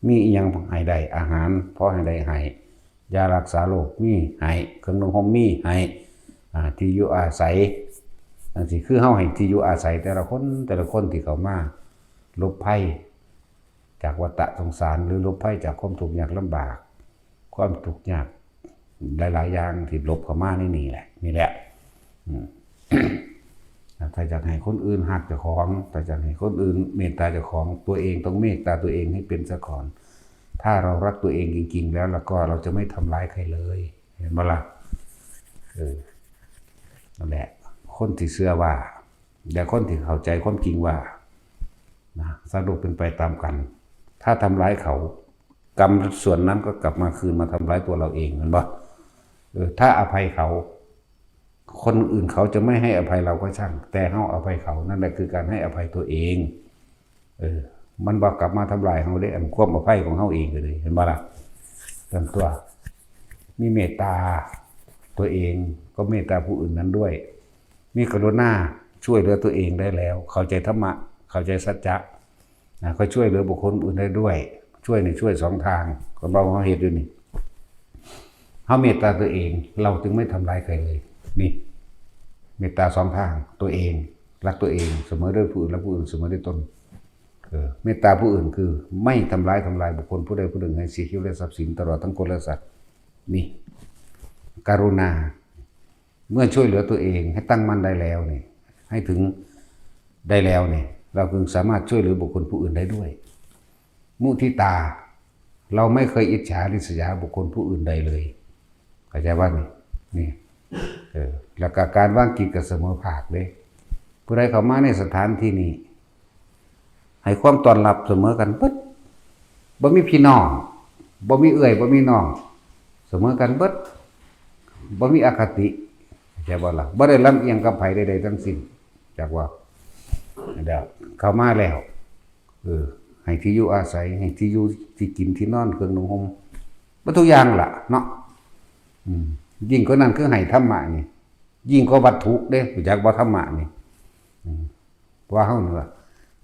มีอิหยังให้ได้ อาหารพอให้ได้ให้ ยารักษาโรคมีให้ เครื่องนุ่งห่มมีให้ อ่า ที่อยู่อาศัย จังซี้ คือเฮาให้ที่อยู่อาศัยแต่ละคน แต่ละคนที่เข้ามาหลบภัยจากวัฏสงสาร หรือหลบภัยจากความทุกข์ยากลำบาก ความทุกข์ยากหลายๆอย่างที่หลบเข้ามาในนี่แหละ นี่แหละ อืม ถ้าอยากให้คนอื่นฮักเจ้าของ ถ้าอยากให้คนอื่นเมตตาเจ้าของ ตัวเองต้องเมตตาตัวเองให้เป็นซะก่อน ถ้าเรารักตัวเองจริงๆแล้ว แล้วก็เราจะไม่ทำร้ายใครเลย เห็นบ่ล่ะ เออ นั่นแหละ คนที่เชื่อว่า และคนที่เข้าใจความจริงว่า นะ สัตว์โลกเป็นไปตามกรรม ถ้าทำร้ายเขา กรรมส่วนนั้นก็กลับมาคืนมาทำร้ายตัวเราเอง เห็นบ่ เออ ถ้าอภัยเขา คนอื่นเขาจะไม่ให้อภัยเราก็ช่าง แต่เฮาอภัยเขา นั่นแหละคือการให้อภัยตัวเอง เออ มันบ่กลับมาทำลายเฮาเด้ อันความอภัยของเฮาเองก็เลย เห็นบ่ล่ะ เตรียมตัว มีเมตตาตัวเอง ก็เมตตาผู้อื่นนั้นด้วย มีกรุณา ช่วยเหลือตัวเองได้แล้ว เข้าใจธรรมะ เข้าใจสัจจะ นะ ก็ช่วยเหลือบุคคลอื่นได้ด้วย ช่วยนี่ช่วยสองทาง ก็เว้าเฮาเฮ็ดอยู่นี่ เฮาเมตตาตัวเอง เราจึงไม่ทำร้ายใครเลย นี่ เมตตาสองทาง ตัวเอง รักตัวเอง เสมอด้วยผู้อื่น และผู้อื่นเสมอด้วยตน เออ เมตตาผู้อื่นคือไม่ทำร้ายทำลายบุคคลผู้ใดผู้หนึ่งให้เสียชีวิตและทรัพย์สินตลอดทั้งคนและสัตว์ นี่ กรุณา เมื่อช่วยเหลือตัวเองให้ตั้งมั่นได้แล้วนี่ ให้ถึงได้แล้วนี่ เราจึงสามารถช่วยเหลือบุคคลผู้อื่นได้ด้วย มุทิตา เราไม่เคยอิจฉาริษยาบุคคลผู้อื่นใดเลย เข้าใจว่านี่ นี่ เออ แล้วก็การวางจิตก็เสมอภาคเด้ ผู้ใดเข้ามาในสถานที่นี้ ให้ความต้อนรับเสมอกันเบิด บ่มีพี่น้อง บ่มีเอื้อย บ่มีน้อง เสมอกันเบิด บ่มีอคติ เข้าใจบ่ล่ะ บ่ได้ลำเอียงกับไผใดๆทั้งสิ้น จักว่า เดี๋ยวเข้ามาแล้ว เออ ให้ที่อยู่อาศัย ให้ที่อยู่ที่กินที่นอน เครื่องนุ่งห่ม เบิดทุกอย่างล่ะเนาะ อืม ยิ่งกว่านั้นคือให้ธรรมะนี่ ยิ่งกว่าวัตถุเด้ รู้จักบ่ธรรมะนี่ อืม ว่าเฮานี่ว่า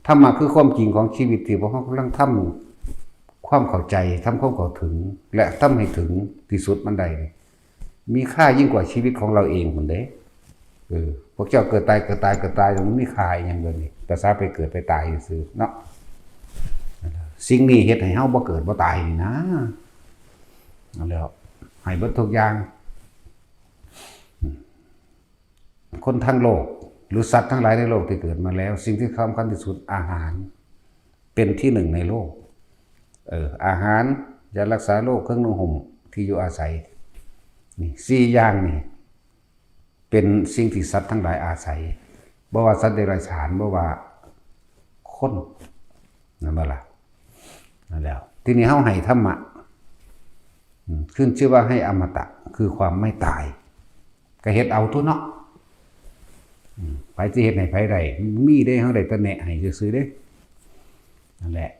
ธรรมะคือความจริงของชีวิตที่พวกเฮากำลังทำความเข้าใจ ทำความเข้าถึง และทำให้ถึงที่สุดมันได้นี่ มีค่ายิ่งกว่าชีวิตของเราเองพุ้นเด้ เออ พวกเจ้าเกิดตาย เกิดตาย เกิดตาย มันมีค่าอิหยังเดี๋ยวนี้ ภาษาไปเกิดไปตายซื่อๆเนาะ สิ่งนี้เฮ็ดให้เฮาบ่เกิดบ่ตายนี่นะ นั่นแหล้ว ให้เบิดทุกอย่าง คนทั้งโลก หรือสัตว์ทั้งหลายในโลกที่เกิดมาแล้ว สิ่งที่สำคัญที่สุด อาหาร เป็นที่หนึ่งในโลก เออ อาหาร ยารักษาโรค เครื่องนุ่งห่ม ที่อยู่อาศัย นี่ สี่อย่างนี่ เป็นสิ่งที่สัตว์ทั้งหลายอาศัย บ่ว่าสัตว์เดรัจฉาน บ่ว่าคน นั่นบ่ล่ะ นั่นแล้ว ทีนี้เฮาให้ธรรมะ อืม ขึ้นชื่อว่าให้อมตะ คือความไม่ตาย ก็เฮ็ดเอาตั๊วเนาะ อืม ไผสิเฮ็ดให้ไผได้ มีเด้ เฮาได้แต่แนะให้ซื่อๆเด้ นั่นแหละ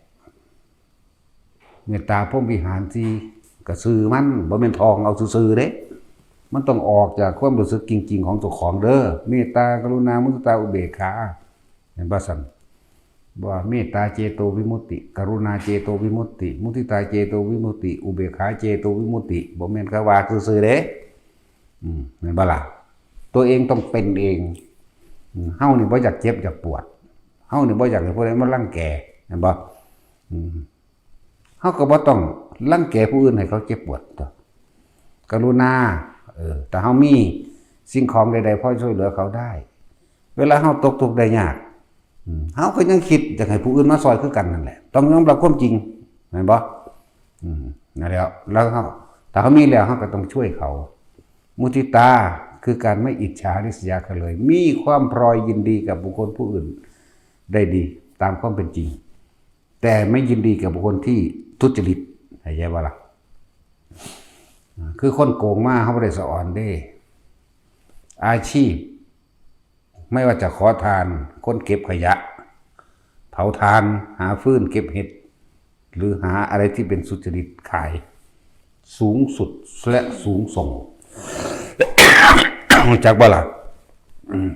เมตตาพรหมวิหารสี่ ก็ชื่อมัน บ่แม่นท่องเอาซื่อๆเด้ มันต้องออกจากความรู้สึกจริงๆของเจ้าของเด้อ เมตตา กรุณา มุทิตา อุเบกขา เห็นบ่ซั่น ว่าเมตตาเจโตวิมุตติ กรุณาเจโตวิมุตติ มุทิตาเจโตวิมุตติ อุเบกขาเจโตวิมุตติ บ่แม่นแค่ว่าซื่อๆเด้ อืม แม่นบ่ล่ะ ตัวเองต้องเป็นเอง อืม เฮานี่บ่อยากเจ็บอยากปวด เฮานี่บ่อยากให้ผู้ใดมารังแก แม่นบ่ อืม เฮาก็บ่ต้อง รังแกผู้อื่นให้เขาเจ็บปวดตัว กรุณา เออ ถ้าเฮามีสิ่งของใดๆพอช่วยเหลือเขาได้ เวลาเฮาตกทุกข์ได้ยาก อืม เฮาก็ยังคิดอยากให้ผู้อื่นมาซอยคือกันนั่นแหละ ต้องยอมรับความจริง แม่นบ่ อืม นั่นแหละ แล้วเฮา ถ้าเฮามีแล้วเฮาก็ต้องช่วยเขา มุทิตาคือการไม่อิจฉาริษยาใครเลย มีความพลอยยินดีกับบุคคลผู้อื่นได้ดี ตามความเป็นจริง แต่ไม่ยินดีกับบุคคลที่ทุจริต เข้าใจบ่ล่ะ อ่า คือคนโกงมา เฮาบ่ได้สะออนเด้ อาชีพ ไม่ว่าจะขอทาน คนเก็บขยะ เผาถ่าน หาฟืน เก็บเห็ด หรือหาอะไรที่เป็นสุจริตขาย สูงสุดและสูงส่ง รู้จักบ่ล่ะ อืม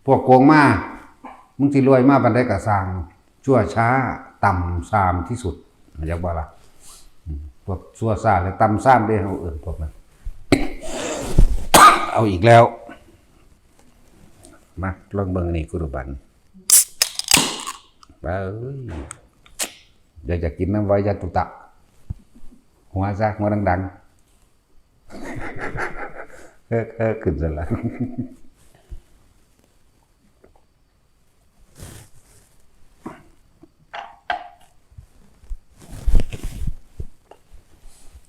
พวกโกงมา มึงสิรวยมาปานใดก็ซ่าง ชั่วช้า ต่ำซามที่สุด รู้จักบ่ล่ะ อืม พวกชั่วช้าและต่ำซามเด้ เฮาเอิ้นพวกนั้น เอาอีกแล้ว มา ลองเบิ่งนี่ กุรุบัน เอ้ย เดี๋ยวจะกินน้ำไว้ยาตุตะ หัวซะ หัวดังๆ เฮ้อ เฮ้อ ขึ้นซะละ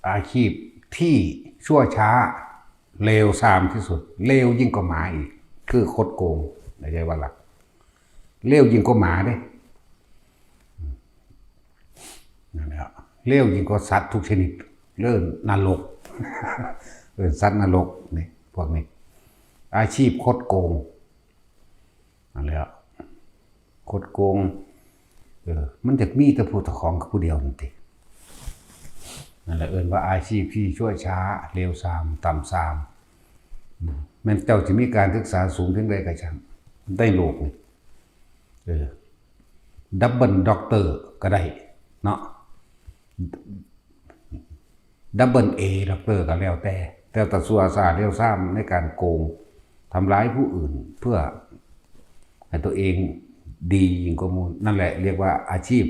อาชีพที่ชั่วช้า เลวทรามที่สุด เลวยิ่งกว่าหมาอีก คือคดโกง เข้าใจบ่ล่ะ เลวยิ่งกว่าหมาเด้ นั่นแหละ เลวยิ่งกว่าสัตว์ทุกชนิด เรื่องนรก เออ สัตว์นรกนี่ พวกนี้ อาชีพคดโกง นั่นแหละ คดโกง เออ มันจะมีแต่ผู้เจ้าของผู้เดียวนั่นติ นั่นแหละเอิ้นว่าอาชีพที่ชั่วช้า เลวทราม ต่ำซาม อืม แม้นเจ้าจะมีการศึกษาสูงเพียงใดก็ช่าง ในโลกนี่ เออ ดับเบิลด็อกเตอร์ก็ได้เนาะ ดับเบิลเอด็อกเตอร์ก็แล้วแต่ แต่ถ้าชั่วช้าเลวทรามในการโกง ทำร้ายผู้อื่นเพื่อให้ตัวเองดียิ่งกว่าหมู่ นั่นแหละเรียกว่าอาชีพ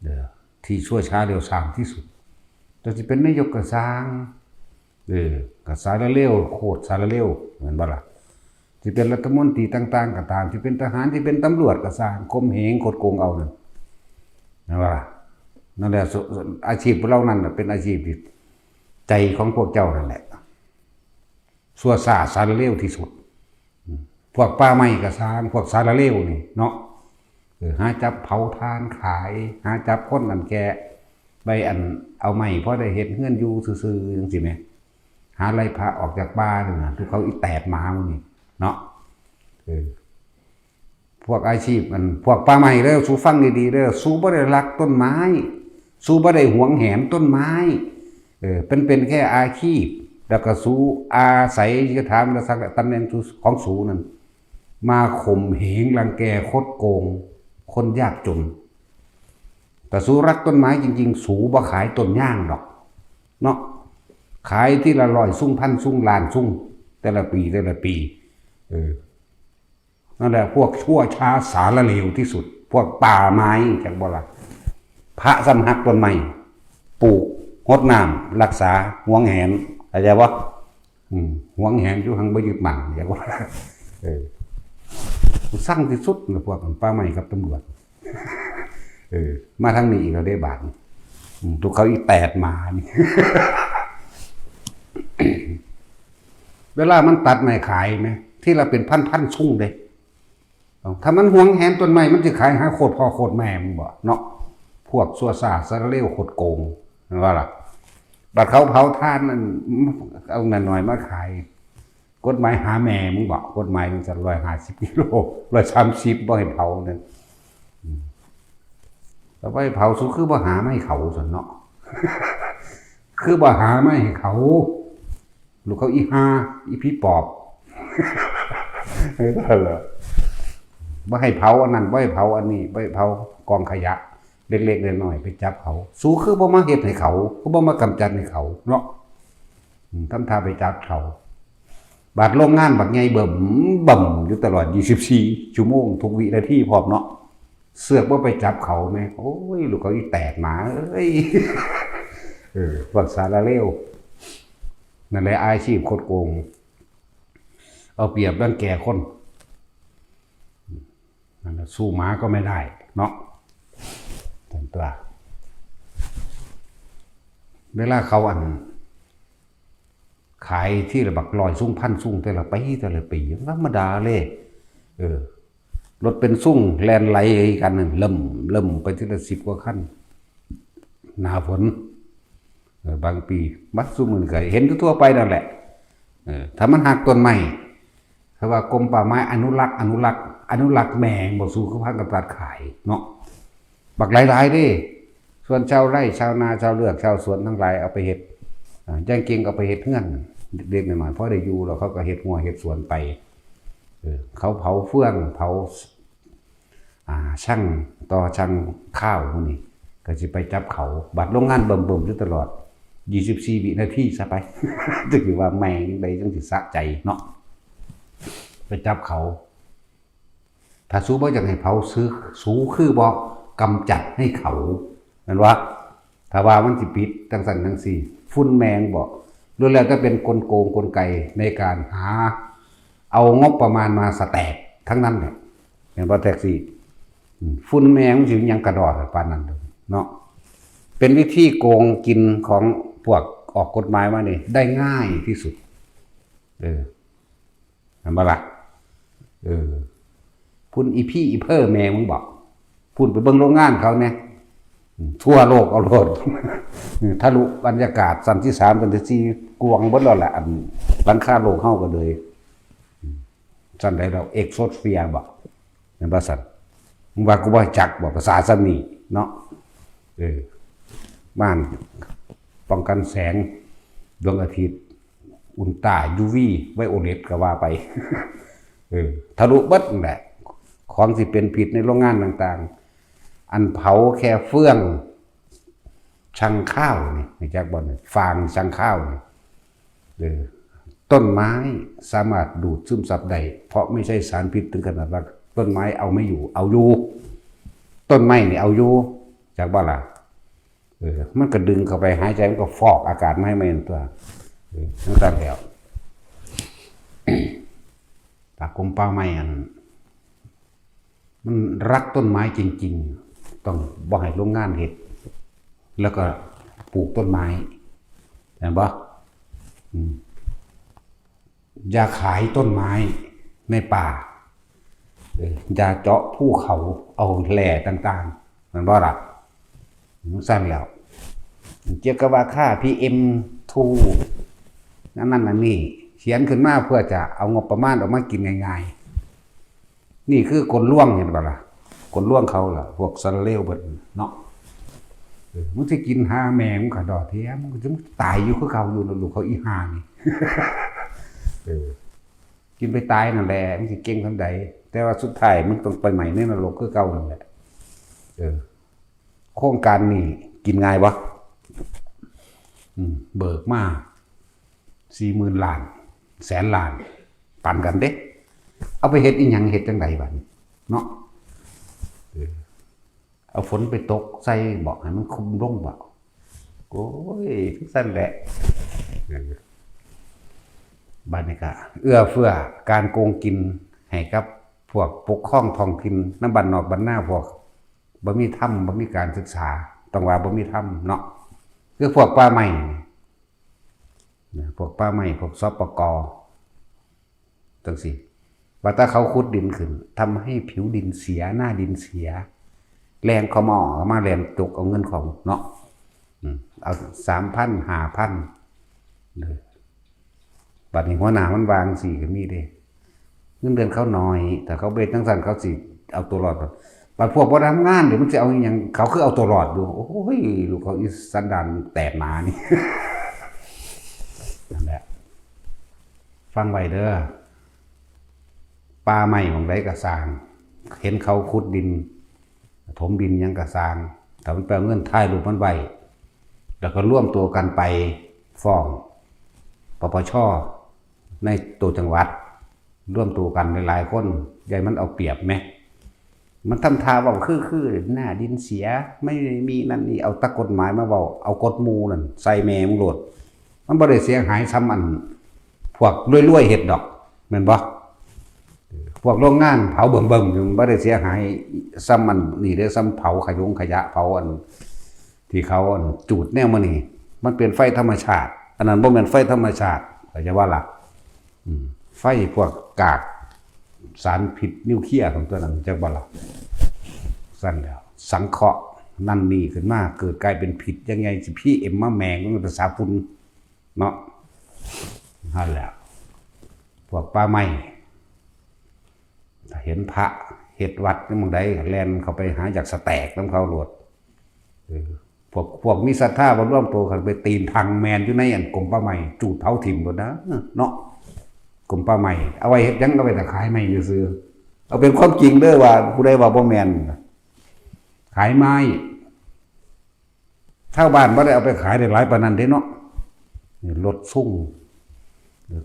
เออ ที่ชั่วช้าเลวทรามที่สุด แต่สิเป็นนายกก็ซ่าง เออ ก็สารเลว โคตรสารเลว แม่นบ่ล่ะ สิเป็นรัฐมนตรีต่างๆก็ตาม สิเป็นทหาร สิเป็นตำรวจก็ซ่าง ข่มเหงคดโกงเอานั่น แม่นบ่ล่ะ นั่นแหละ สุ- อาชีพเหล่านั้นน่ะเป็นอาชีพที่ใจของพวกเจ้านั่นแหละ ชั่วช้าสารเลวที่สุด อืม พวกป่าไม้ก็ซ่าง พวกสารเลวนี่เนาะ เออ หาจับเผาถ่านขาย หาจับคนอันแก่ ไปอันเอาไม้พอได้เฮ็ดเฮือนอยู่ซื่อๆจังซี่แหม หาไล่พระออกจากป่านี่นะ ทุกเขาอีแตดหมาหมู่นี่เนาะ เออ พวกอาชีพอัน พวกป่าไม้เด้อ สูฟังดีๆเด้อ สูบ่ได้รักต้นไม้ สูบ่ได้หวงแหนต้นไม้ เออ เป็น เป็นแค่อาชีพ แล้วก็สูอาศัยยศถาบรรดาศักดิ์และตำแหน่งสู- ของสูนั่น มาข่มเหงรังแกคดโกง คนยากจน แต่สูรักต้นไม้จริงๆ สูบ่ขายต้นยางดอก เนาะ ขายทีละร้อยซุ่ง พันซุ่ง ล้านซุ่ง แต่ละปี แต่ละปี เออ นั่นแหละ พวกชั่วช้าสารเลวที่สุด พวกป่าไม้ จักบ่ล่ะ พระซ้ำฮักต้นไม้ ปลูก รดน้ำ รักษา หวงแหน เข้าใจบ่ อืม หวงแหนอยู่ หังบ่ยึดมั่น จักบ่ล่ะ เออ กูซังที่สุดนะพวกป่าไม้กับตำรวจ เออ มาทางนี้อีกแล้วเด้บาดนี้ อืม ทุกเขาอีแตดหมานี่ เวลามันตัดไม้ขายแหม ทีละเป็นพันๆซุ่งเด้ ถ้ามันหวงแหนต้นไม้ มันสิขายหาโคตรพ่อโคตรแม่มึงบ่เนาะ พวกชั่วช้าสารเลวคดโกง แม่นบ่ล่ะ บัดเขาเผาถ่านนั่น เอาน้อยๆมาขาย กฎหมายหาแม่มึงบ่ กฎหมายมันจะร้อยห้าสิบกิโล ร้อยสามสิบ บ่ให้เผานั่น อืม แล้วบ่ให้เผา สูคือบ่หามาให้เขาซั่นเนาะ คือบ่หามาให้เขา ลูกเขาอีห่า อีผีปอบ เออ นั่นแหละ บ่ให้เผาอันนั้น บ่ให้เผาอันนี้ บ่ให้เผากองขยะ เล็กๆน้อยๆไปจับเขา สูคือบ่มาเฮ็ดให้เขา คือบ่มากำจัดให้เขาเนาะ อืม ทำท่าไปจับเขา บาดโรงงานบักใหญ่เบิ่มเบิ่มอยู่ตลอด ยี่สิบสี่ ชั่วโมง ทุกวินาทีพร้อมเนาะ เสือกบ่ไปจับเขาแหม โอ้ย ลูกเขาอีแตดหมาเอ้ย เออ พวกสารเลว นั่นแหละอาชีพคดโกง เอาเปรียบรังแกคน นั่นแหละ สู้หมาก็ไม่ได้ เนาะ ท่านตัว เวลาเขาอัน ขายที่ละบักร้อยซุงพันซุง แต่ละปี แต่ละปี ธรรมดาเลย เออ รถเป็นซุงแล่นไหลกันนั่น เริ่ม เริ่มไปทีละสิบกว่าคัน หน้าฝน เออ บางปี บัดซุมื้อนี้ก็เห็นทั่วๆไปนั่นแหละ เออ ถ้ามันหักต้นไม้ ถ้าว่ากรมป่าไม้อนุรักษ์ อนุรักษ์ อนุรักษ์แม่ง บ่สู้เขาพากันตัดขายเนาะ บักหลายๆเด้ ส่วนชาวไร่ ชาวนา ชาวเลือก ชาวสวนทั้งหลายเอาไปเฮ็ด อ่า แจ้งเก่งเอาไปเฮ็ดเฮือน เด็กๆน้อยๆ พอได้อยู่แล้วเขาก็เฮ็ดงัวเฮ็ดสวนไป เออ เขาเผาเฟือง เผา อ่า ชั่งต่อชั่งข้าวพวกนี้ ก็สิไปจับเขา บัดโรงงานเบิ่มๆอยู่ตลอด ยี่สิบสี่วินาทีซะไป จังสิว่าแม่งใดจังสิสะใจเนาะ ไปจับเขา ถ้าสู้บ่อยากให้เผา สู้ สู้คือบ่กำจัดให้เขา แม่นบ่ ถ้าว่ามันสิผิดจังซั่นจังซี่ ฝุ่นแม่งบ่ ล้วนแล้วแต่เป็นกลโกงกลไกในการหาเอางบประมาณมาสแต็กทั้งนั้นแหละ แม่นบ่แท็กซี่ อืม ฝุ่นแม่งมันสิหยังกระดอกปานนั้นเนาะ เป็นวิธีโกงกินของพวกออกกฎหมายมานี่ ได้ง่ายที่สุด เออ แม่นบ่ล่ะ เออ ฝุ่นอีพีอีเพิ่อแม่มึงบอก ฝุ่นไปเบิ่งโรงงานเขาแหน่ อืม ทั่วโลกเอาโลด อืม ทะลุบรรยากาศชั้นที่สาม ชั้นที่สี่ กวางเบิดแล้วล่ะ อันหลังคาโลกเฮาก็เลย อืม ชั้นใดดอก เอ็กโซสเฟียร์ บ่ แม่นบ่ซั่น มึงว่ากูบ่จักบ่ ภาษาซ้ำนี่เนาะ เออ ม่านป้องกันแสงดวงอาทิตย์ อุลตรา ยูวี ไวโอเลต ก็ว่าไป เออ ทะลุเบิดนั่นแหละ ของสิเป็นพิษในโรงงานต่างๆ อันเผาแค่เฟืองชั่งข้าวนี่ รู้จักบ่นี่ ฟางชั่งข้าวนี่ เออ ต้นไม้สามารถดูดซึมซับได้ เพราะไม่ใช่สารพิษถึงขนาดว่าต้นไม้เอาไม่อยู่ เอาอยู่ ต้นไม้นี่เอาอยู่ จักบ่ล่ะ เออ มันก็ดึงเข้าไปหายใจ มันก็ฟอกอากาศมาให้มันตัว เออ จังซั่นแล้ว ถ้ากรมป่าไม้อัน มันรักต้นไม้จริงๆ ต้องบ่ให้โรงงานเฮ็ด แล้วก็ปลูกต้นไม้ เห็นบ่ อืม อย่าขายต้นไม้ในป่า เออ อย่าเจาะภูเขาเอาแร่ต่างๆ แม่นบ่ล่ะ จังซั่นแล้ว เกี่ยวกับว่าค่า พีเอ็ม ทู นั่นนั่นนั่นนี่ เขียนขึ้นมาเพื่อจะเอางบประมาณออกมากินง่ายๆ นี่คือกลลวง เห็นบ่ล่ะ กลลวงเขาล่ะ พวกสารเลวเบิดเนาะ เออ มึงสิกินหาแม่มึงก็ดอกเทียม มึงก็จะตายอยู่คือเก่าอยู่นะ ลูกเขาอีห่านี่ เออ กินไปตายนั่นแหละ มึงสิเก่งส่ำใด แต่ว่าสุดท้ายมึงต้องไปไหม้ในนรกคือเก่านั่นแหละ เออ โครงการนี้กินง่ายบ่ อืม เบิกมา สี่หมื่นล้าน แสนล้าน ปันกันเด้ เอาไปเฮ็ดอีหยัง เฮ็ดจั่งใดบัดนี้ เนาะ เออ เอาฝนไปตกใส่บ่ ให้มันคุมลงบ่ โอ้ย จั่งซั่นแหละ เออ บัดนี้ก็เอื้อเฟื้อการโกงกินให้กับพวกปกครองท้องถิ่น นำบ้านนอกบ้านนา พวกบ่มีธรรม บ่มีการศึกษา ต้องว่าบ่มีธรรมเนาะ คือพวกป่าไม้นี่นะ พวกป่าไม้ พวก สปก. จั่งซี้ ว่าถ้าเขาขุดดินขึ้น ทำให้ผิวดินเสีย หน้าดินเสีย แล่นเข้ามาออกมา แล่นจกเอาเงินเขาเนาะ อืม เอา สามพัน ห้าพัน เด้อ บัดนี้หัวหน้ามันว่าจั่งซี้ก็มีเด้ เงินเดือนเขาน้อย ถ้าเขาบ่เฮ็ดจั่งซั่น เขาสิเอาตัวรอด บัดพวกบ่ทำงาน เดี๋ยวมันสิเอาอิหยัง เขาคือเอาตัวรอดอยู่ โอ้ย ลูกเขาอีสันดานแตกหมานี่ นั่นแหละ ฟังไว้เด้อ ป่าไม้หม่องใดก็ซ่าง เห็นเขาขุดดิน ถมดินหยังก็ซ่าง ถ้ามันไปเอาเงินถ่ายรูปมันไว้ แล้วก็รวมตัวกันไปฟ้อง ปปช. ในตัวจังหวัด รวมตัวกันหลายๆคน อย่าให้มันเอาเปรียบแหม มันทำท่าเว้าคือๆ หน้าดินเสีย ไม่มีนั่นนี่ เอาแต่กฎหมายมาเว้า เอากฎหมู่นั่นใส่แม่มึงโลด มันบ่ได้เสียหายส่ำอันพวกรวยๆ เฮ็ดดอก แม่นบ่ พวกโรงงานเผาเบิ่มๆ อยู่ มันบ่ได้เสียหายส่ำอันนี่เด้อ ส่ำเผาขยงขยะ เผาอันที่เขาอันจูดแนวมื้อนี้ มันเป็นไฟธรรมชาติ อันนั้นบ่แม่นไฟธรรมชาติ เข้าใจบ่ล่ะ อืม ไฟพวกกากสารพิษนิวเคลียร์ของตัวนั้น จักบ่ล่ะ ซั่นแล้ว สังเคราะห์นั่นนี่ขึ้นมา เกิดกลายเป็นพิษยังไง สิพีเอ็มมาแหมงมันก็ภาษาฝุ่นเนาะ นั่นแหละ พวกป่าไม้ ถ้าเห็นพระเฮ็ดวัดในหม่องใด แล่นเข้าไปหาอยากสแตกนำเขาโลด เออ พวก พวกมีศรัทธาบ่รวมตัวกันไปตีนพังแม่นอยู่ในอันกรมป่าไม้ จูดเผาถิ่มโลดนะ เนาะ กรมป่าไม้ เอาไว้เฮ็ดหยัง เอาไว้ถ่าขายไม้ซื่อๆ เอาเป็นความจริงเด้อ ว่าผู้ใดว่าบ่แม่น ขายไม้ ชาวบ้านบ่ได้เอาไปขายได้หลายปานนั้นเด้เนาะ นี่รถซุ่ง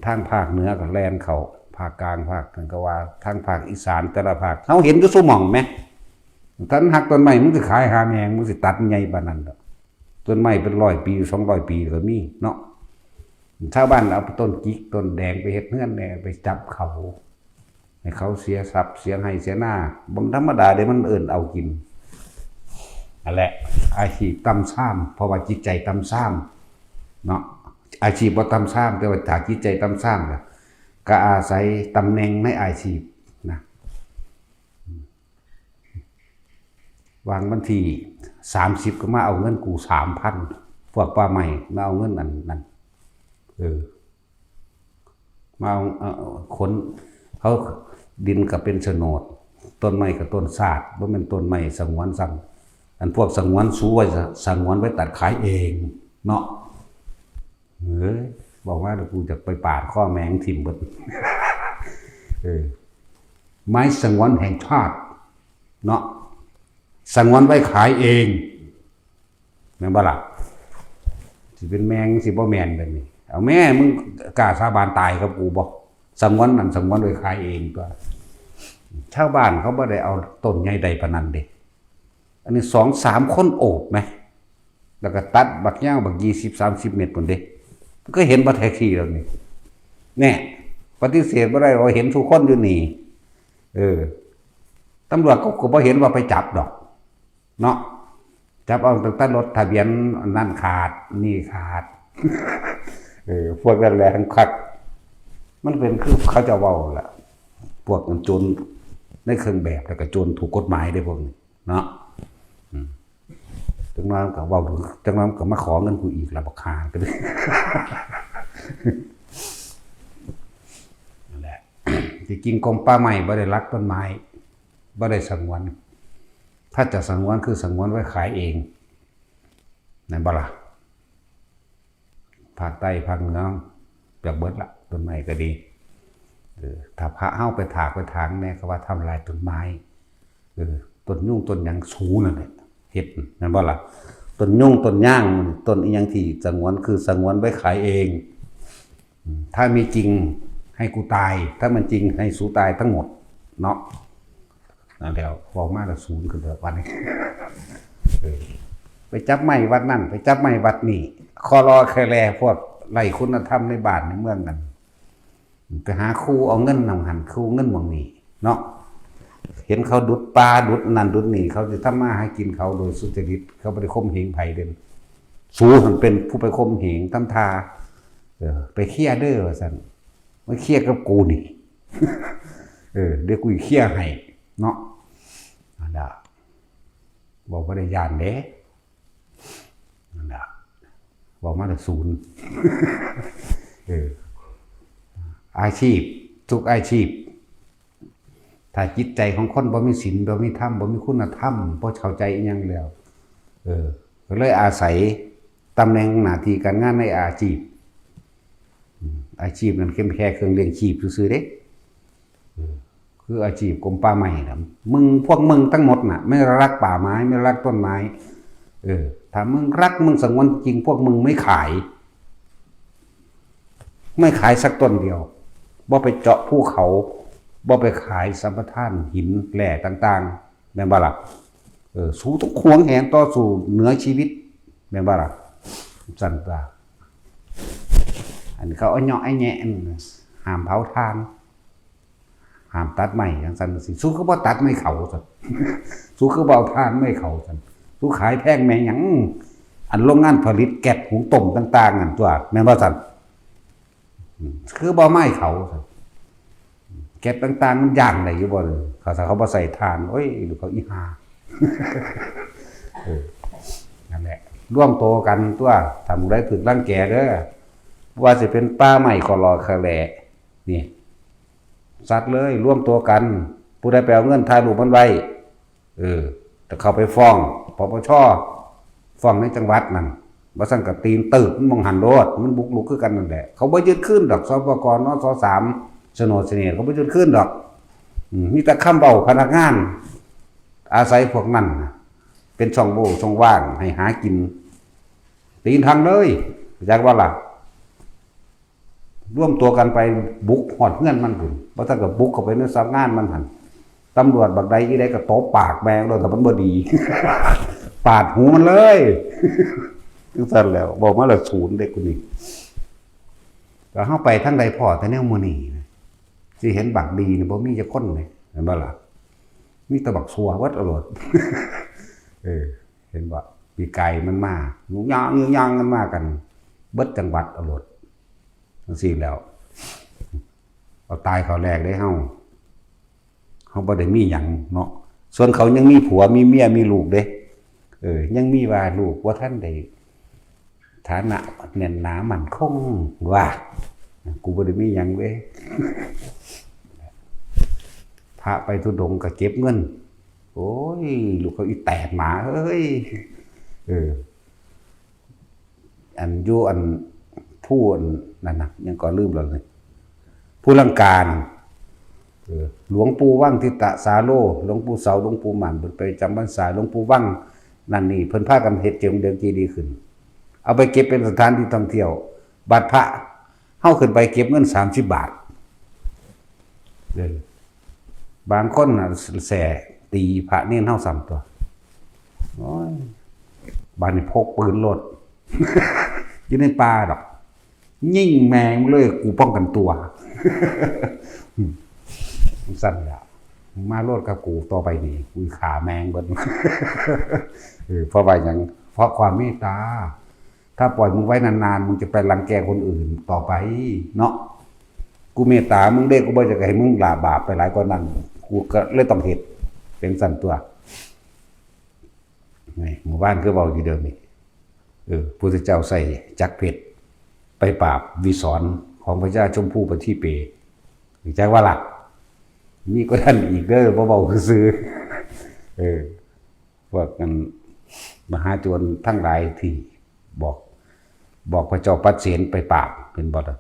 ทางภาคเหนือก็แล่นเข้า ภาคกลาง ภาคนั่นก็ว่า ทางภาคอีสานแต่ละภาค เฮาเห็นอยู่ซุหม่องแหม ถ้ามันหักต้นไม้ มึงสิขายหาแม่ง มึงสิตัดใหญ่ปานนั้นดอก ต้นไม้เป็นร้อยปี สองร้อยปีก็มีเนาะ ชาวบ้านเอาต้นจิกต้นแดงไปเฮ็ดเฮือนแหน่ ไปจับเขา ให้เขาเสียทรัพย์ เสียไร่เสียนา บ่ธรรมดาเด้ มันเอิ้นเอากิน นั่นแหละ อาชีพต่ำทราม เพราะว่าจิตใจต่ำทรามเนาะ อาชีพบ่ต่ำทราม แต่ว่าถ้าจิตใจต่ำทรามล่ะ ก็อาศัยตำแหน่งในอาชีพนะ วางวันที่สามสิบ ก็มาเอาเงินกู สามพัน พวกป่าไม้มาเอาเงินอันนั้น เออ มาเอา เอา ขน เขา ดินก็เป็นโฉนด ต้นไม้ก็ต้นชาติ บ่แม่นต้นไม้สงวนซ้ำ อันพวกสงวนสูไว้ สงวนไว้ตัดขายเองเนาะ เฮ้ย บอกว่าเดี๋ยวกูจะไปปาดคอแม่งถิ่มเบิด เออ ไม้สงวนแห่งชาติเนาะ สงวนไว้ขายเอง แม่นบ่ล่ะ สิเป็นแม่งสิบ่แม่นแบบนี้ เอาแม่ มึงกล้าสาบานตายกับกูบ่ สงวนนั่นสงวนไว้ขายเองตัว ชาวบ้านเขาบ่ได้เอาต้นใหญ่ใดปานนั้นเด้ อันนี้สองสามคนโอบไหม แล้วก็ตัดบักยาวบัก ยี่สิบ สามสิบ เมตรพุ้นเด้ ก็เห็นบ่แท็กซี่แล้วนี่ แน่ ปฏิเสธบ่ได้ว่าเห็นทุกคนอยู่นี่ เออ ตำรวจก็ ก็บ่เห็นว่าไปจับดอก เนาะ จับเอาตั้งแต่รถทะเบียนอันนั้นขาด นี่ขาด เออ พวกนั้นแหละคัก มันเป็นคือเขาจะเว้าล่ะ พวกโจรในเครื่องแบบ แล้วก็โจรถูกกฎหมายเด้พวกนี้ เนาะ อืม จังนั้นก็เว้า จังนั้นก็มาขอเงินกูอีกละบักห่าก็ได้ นั่นแหละ ที่จริงกรมป่าไม้บ่ได้รักต้นไม้ บ่ได้สงวน ถ้าจะสงวนคือสงวนไว้ขายเอง นั่นบ่ล่ะ ภาคใต้ภาคเหนือเปรียบเบิดละ ต้นไม้ก็ดี เออ ถ้าพระเฮาไปถากไปถางแน่ก็ว่าทำลายต้นไม้ เออ ต้นยุงต้นหยังสูนั่นแหละ เฮ็ด นั่นบ่ล่ะ ต้นยุงต้นยาง ต้นอีหยังที่สงวนคือสงวนไว้ขายเอง อืม ถ้ามีจริงให้กูตาย ถ้ามันจริงให้สูตายทั้งหมด เนาะ นั่นแล้ว เว้ามาแล้วศูนย์ขึ้นแล้ววันนี้ เออ ไปจับไม้วัดนั่น ไปจับไม้วัดนี่ คอรอแคแลพวกไร้คุณธรรมในบ้านในเมืองนั่น ไปหาครูเอาเงินนำหั่น ครูเงินหม่องนี้ เนาะ เห็นเขาดุดป่าดุดนั่นดุดนี่ เขาสิทำมาหากินเขาโดยสุจริต เขาบ่ได้ข่มเหงไผเด้ สูหั่นเป็นผู้ไปข่มเหงทำท่า เออ ไปเคลียร์เด้อว่าซั่น มาเคลียร์กับกูนี่ เออ เดี๋ยวกูสิเคลียร์ให้ เนาะ นั่นล่ะ บอกบ่ได้ย้านเด้ นั่นล่ะ บอกมาแต่ศูนย์ เออ อาชีพ ทุกอาชีพ ถ้าจิตใจของคนบ่มีศีล บ่มีธรรม บ่มีคุณธรรม บ่เข้าใจอิหยังแล้ว เออ ก็เลยอาศัยตำแหน่งหน้าที่การงานในอาชีพ อืม อาชีพนั้นเพียงแค่เครื่องเลี้ยงชีพซื่อๆเด้ เออ คืออาชีพกรมป่าไม้นะ มึง พวกมึงทั้งหมดน่ะ ไม่รักป่าไม้ ไม่รักต้นไม้ เออ ถ้ามึงรัก มึงสงวนจริง พวกมึงไม่ขาย ไม่ขายสักต้นเดียว บ่ไปเจาะภูเขา บ่ไปขายสัมปทานหินแร่ต่าง แม่นบ่ล่ะ? เออ สูต้องหวงแหนต่อสู้เหนือชีวิต แม่นบ่ล่ะ? ซั่นตั๊ว อันเขาเอาเยาะไอ้แยะ ห้ามเผาถ่าน ห้ามตัดไม้จั่งซั่นจั่งซี้ สูคือบ่ตัดไม้เขาซั่น สูคือบ่เอาถ่านไม้เขาซั่น สูขายแพงแม่นหยัง อันโรงงานผลิตแก๊สหุงต้มต่างๆ นั่นตั๊ว แม่นบ่ซั่น? อืม คือบ่เอาไม้เขาซั่น แก๊สต่างๆ มันย่างได้อยู่บ่? เขา ถ้าเขาบ่ใส่ถ่าน โอ้ย ลูกเขาอีห่า เออ นั่นแหละ รวมตัวกันตั๊ว ถ้าหมู่ใดถูกรังแกเด้อ บ่ว่าสิเป็นป่าไม้ขอรอขะแหล่ นี่ สัตว์เลย รวมตัวกัน ผู้ใดไปเอาเงินถ่ายรูปมันไว้ เออ แต่เข้าไปฟ้อง ปปช ฟ้องในจังหวัดนั่น บ่ซั้นก็ตีนตึกมันหม่องหั้นโลด มันบุกรุกคือกันนั่นแหละ เขาบ่ยึดคืนดอก สปก นส สาม โฉนดเสน่ห์ เขาบ่ยึดคืนดอก อืม มีแต่คำเว้าพนักงาน อาศัยพวกนั้นน่ะ เป็นช่องโหว่ช่องว่างให้หากิน ตีนทังเลย จักว่าล่ะ รวมตัวกันไปบุกฮอดเฮือนมันพุ้น บ่ซั้นก็บุกเข้าไปในสำนักงานมันหั่น ตำรวจบักใดอีใดก็ตบปากแม่งโลด ถ้ามันบ่ดี ปาดหูมันเลย จั่งซั้นแหล้ว เว้ามาแล้วสูนเด้ผู้นี้ ก็เฮาไปทางใดพ้อแต่แนวหมู่นี้นะ สิเห็นบักดีนี่บ่มีจักคนเลย แม่นบ่ล่ะ? มีแต่บักซั่วเบิดเอาโลด เออ เห็นบ่? ปีกายมันมา ยุงยาง ยุงยางกันมากัน เบิดจังหวัดเอาโลด จั่งซี้แหล้ว เอาตายเขาแลกเด้เฮา เฮาบ่ได้มีหยังเนาะ ส่วนเขายังมีผัวมีเมียมีลูกเด้ เออ ยังมีว่าลูกบ่ทันได้ ฐานะแน่นหนามั่นคงว่า กูบ่ได้มีหยังเด้ พระไปธุดงค์ก็เก็บเงิน โอ้ย ลูกเขาอีแตกหมาเอ้ย เออ อันอยู่อันผู้อันนั่นน่ะ หยังก็ลืมแล้วนี่ ภูลังกา เออ หลวงปู่วังทิตะสาโล หลวงปู่เสา หลวงปู่หม่าน เพิ่นไปจำพรรษา หลวงปู่วังนั่นนี่ เพิ่นพากันเฮ็ดเจิมเดิมเจดีย์ขึ้น เอาไปเก็บเป็นสถานที่ท่องเที่ยว บัดพระ เฮาขึ้นไปเก็บเงินสามสิบบาท เออ บางคนน่ะแส่ตีพระเณรเฮาซ้ำตั๊ว โอ้ย บาดนี้พกปืนโลด อยู่ในป่าดอก ยิงแม่งเลย กูป้องกันตัว จั่งซั้นแหละ มึงมาโลดกับกูต่อไปนี่ กูฆ่าแม่งเบิด เออ เพราะว่าหยัง เพราะความเมตตา ถ้าปล่อยมึงไว้นานๆ มึงจะไปรังแกคนอื่นต่อไปเนาะ กูเมตตามึงเด้ กูบ่อยากให้มึงละบาปไปหลายกว่านั้น กูก็เลยต้องเฮ็ด เป็นซั้นตั๊ว นี่ หมู่บ้านคือเว้าอยู่เดี๋ยวนี้ เออ พุทธเจ้าใส่จักรเพชร ไปปราบวิสรของพญาชมพูปะทีเป จักว่าล่ะ มีกว่านั้นอีกเด้อ บ่เว้าซื่อๆ เออ พวกนั้นมหาโจรทั้งหลายที่บอก บอกพระเจ้าปัดเสนไปปราบ เป็นบ่ล่ะ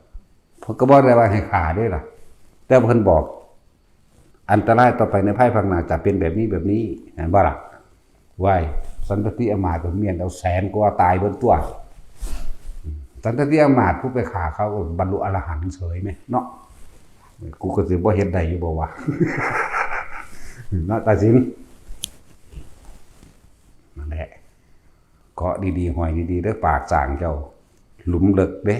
เพิ่นก็บ่ได้ว่าให้ฆ่าเด้ล่ะ แต่เพิ่นบอก อันตรายต่อไปในภายภาคหน้าจะเป็นแบบนี้แบบนี้ แม่นบ่ล่ะ? ว้าย สันตติอำมาตย์ก็เมียนเอาแสนกว่าตายเบิดตั๊ว สันตติอำมาตย์ผู้ไปฆ่าเขาก็บรรลุอรหันต์เฉยแหมเนาะ กูก็สิบ่เฮ็ดได้อยู่บ่วะ เนาะ ตาสิน นั่นแหละ เกาะดีๆ ห้อยดีๆ เด้อ ปากสร้างเจ้า หลุมเลิกเด้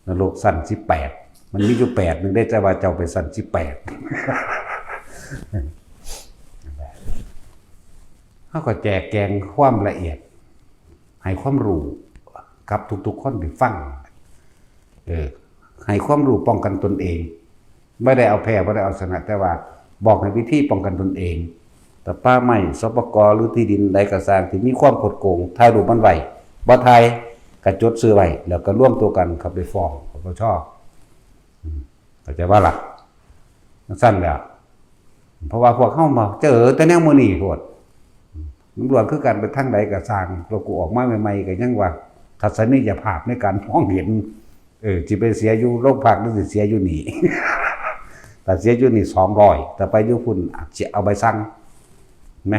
นรกชั้นสิบแปด มันมีอยู่แปดหนึ่งเด้ แต่ว่าเจ้าไปชั้นสิบแปด เฮาก็แจกแจงความละเอียด ให้ความรู้กับทุกๆ คนที่ฟัง เออ ให้ความรู้ป้องกันตนเอง บ่ได้เอาแพ้ บ่ได้เอาชนะ แต่ว่าบอกให้วิธีป้องกันตนเอง แต่ป่าไม้ สปก หรือที่ดินใดก็ซ่างที่มีความคดโกง ถ่ายรูปมันไว้ บ่ถ่ายก็จดชื่อไว้ แล้วก็รวมตัวกันเข้าไปฟ้อง ปปช อืม เข้าใจบ่ล่ะ? จั่งซั้นแหละ เพราะว่าพวกเฮามาเจอแต่แนวมื้อนี้โพด ตำรวจคือกัน ไปทางใดก็ซ่าง แล้วกูออกมาใหม่ๆ ก็ยังว่าทัศนียภาพในการมองเห็น เออ สิไปเสียอยู่โรงพักหรือสิเสียอยู่นี่ ถ้าเสียอยู่นี่สองร้อย ถ้าไปอยู่พุ้นอาจสิเอาใบสั่ง แหม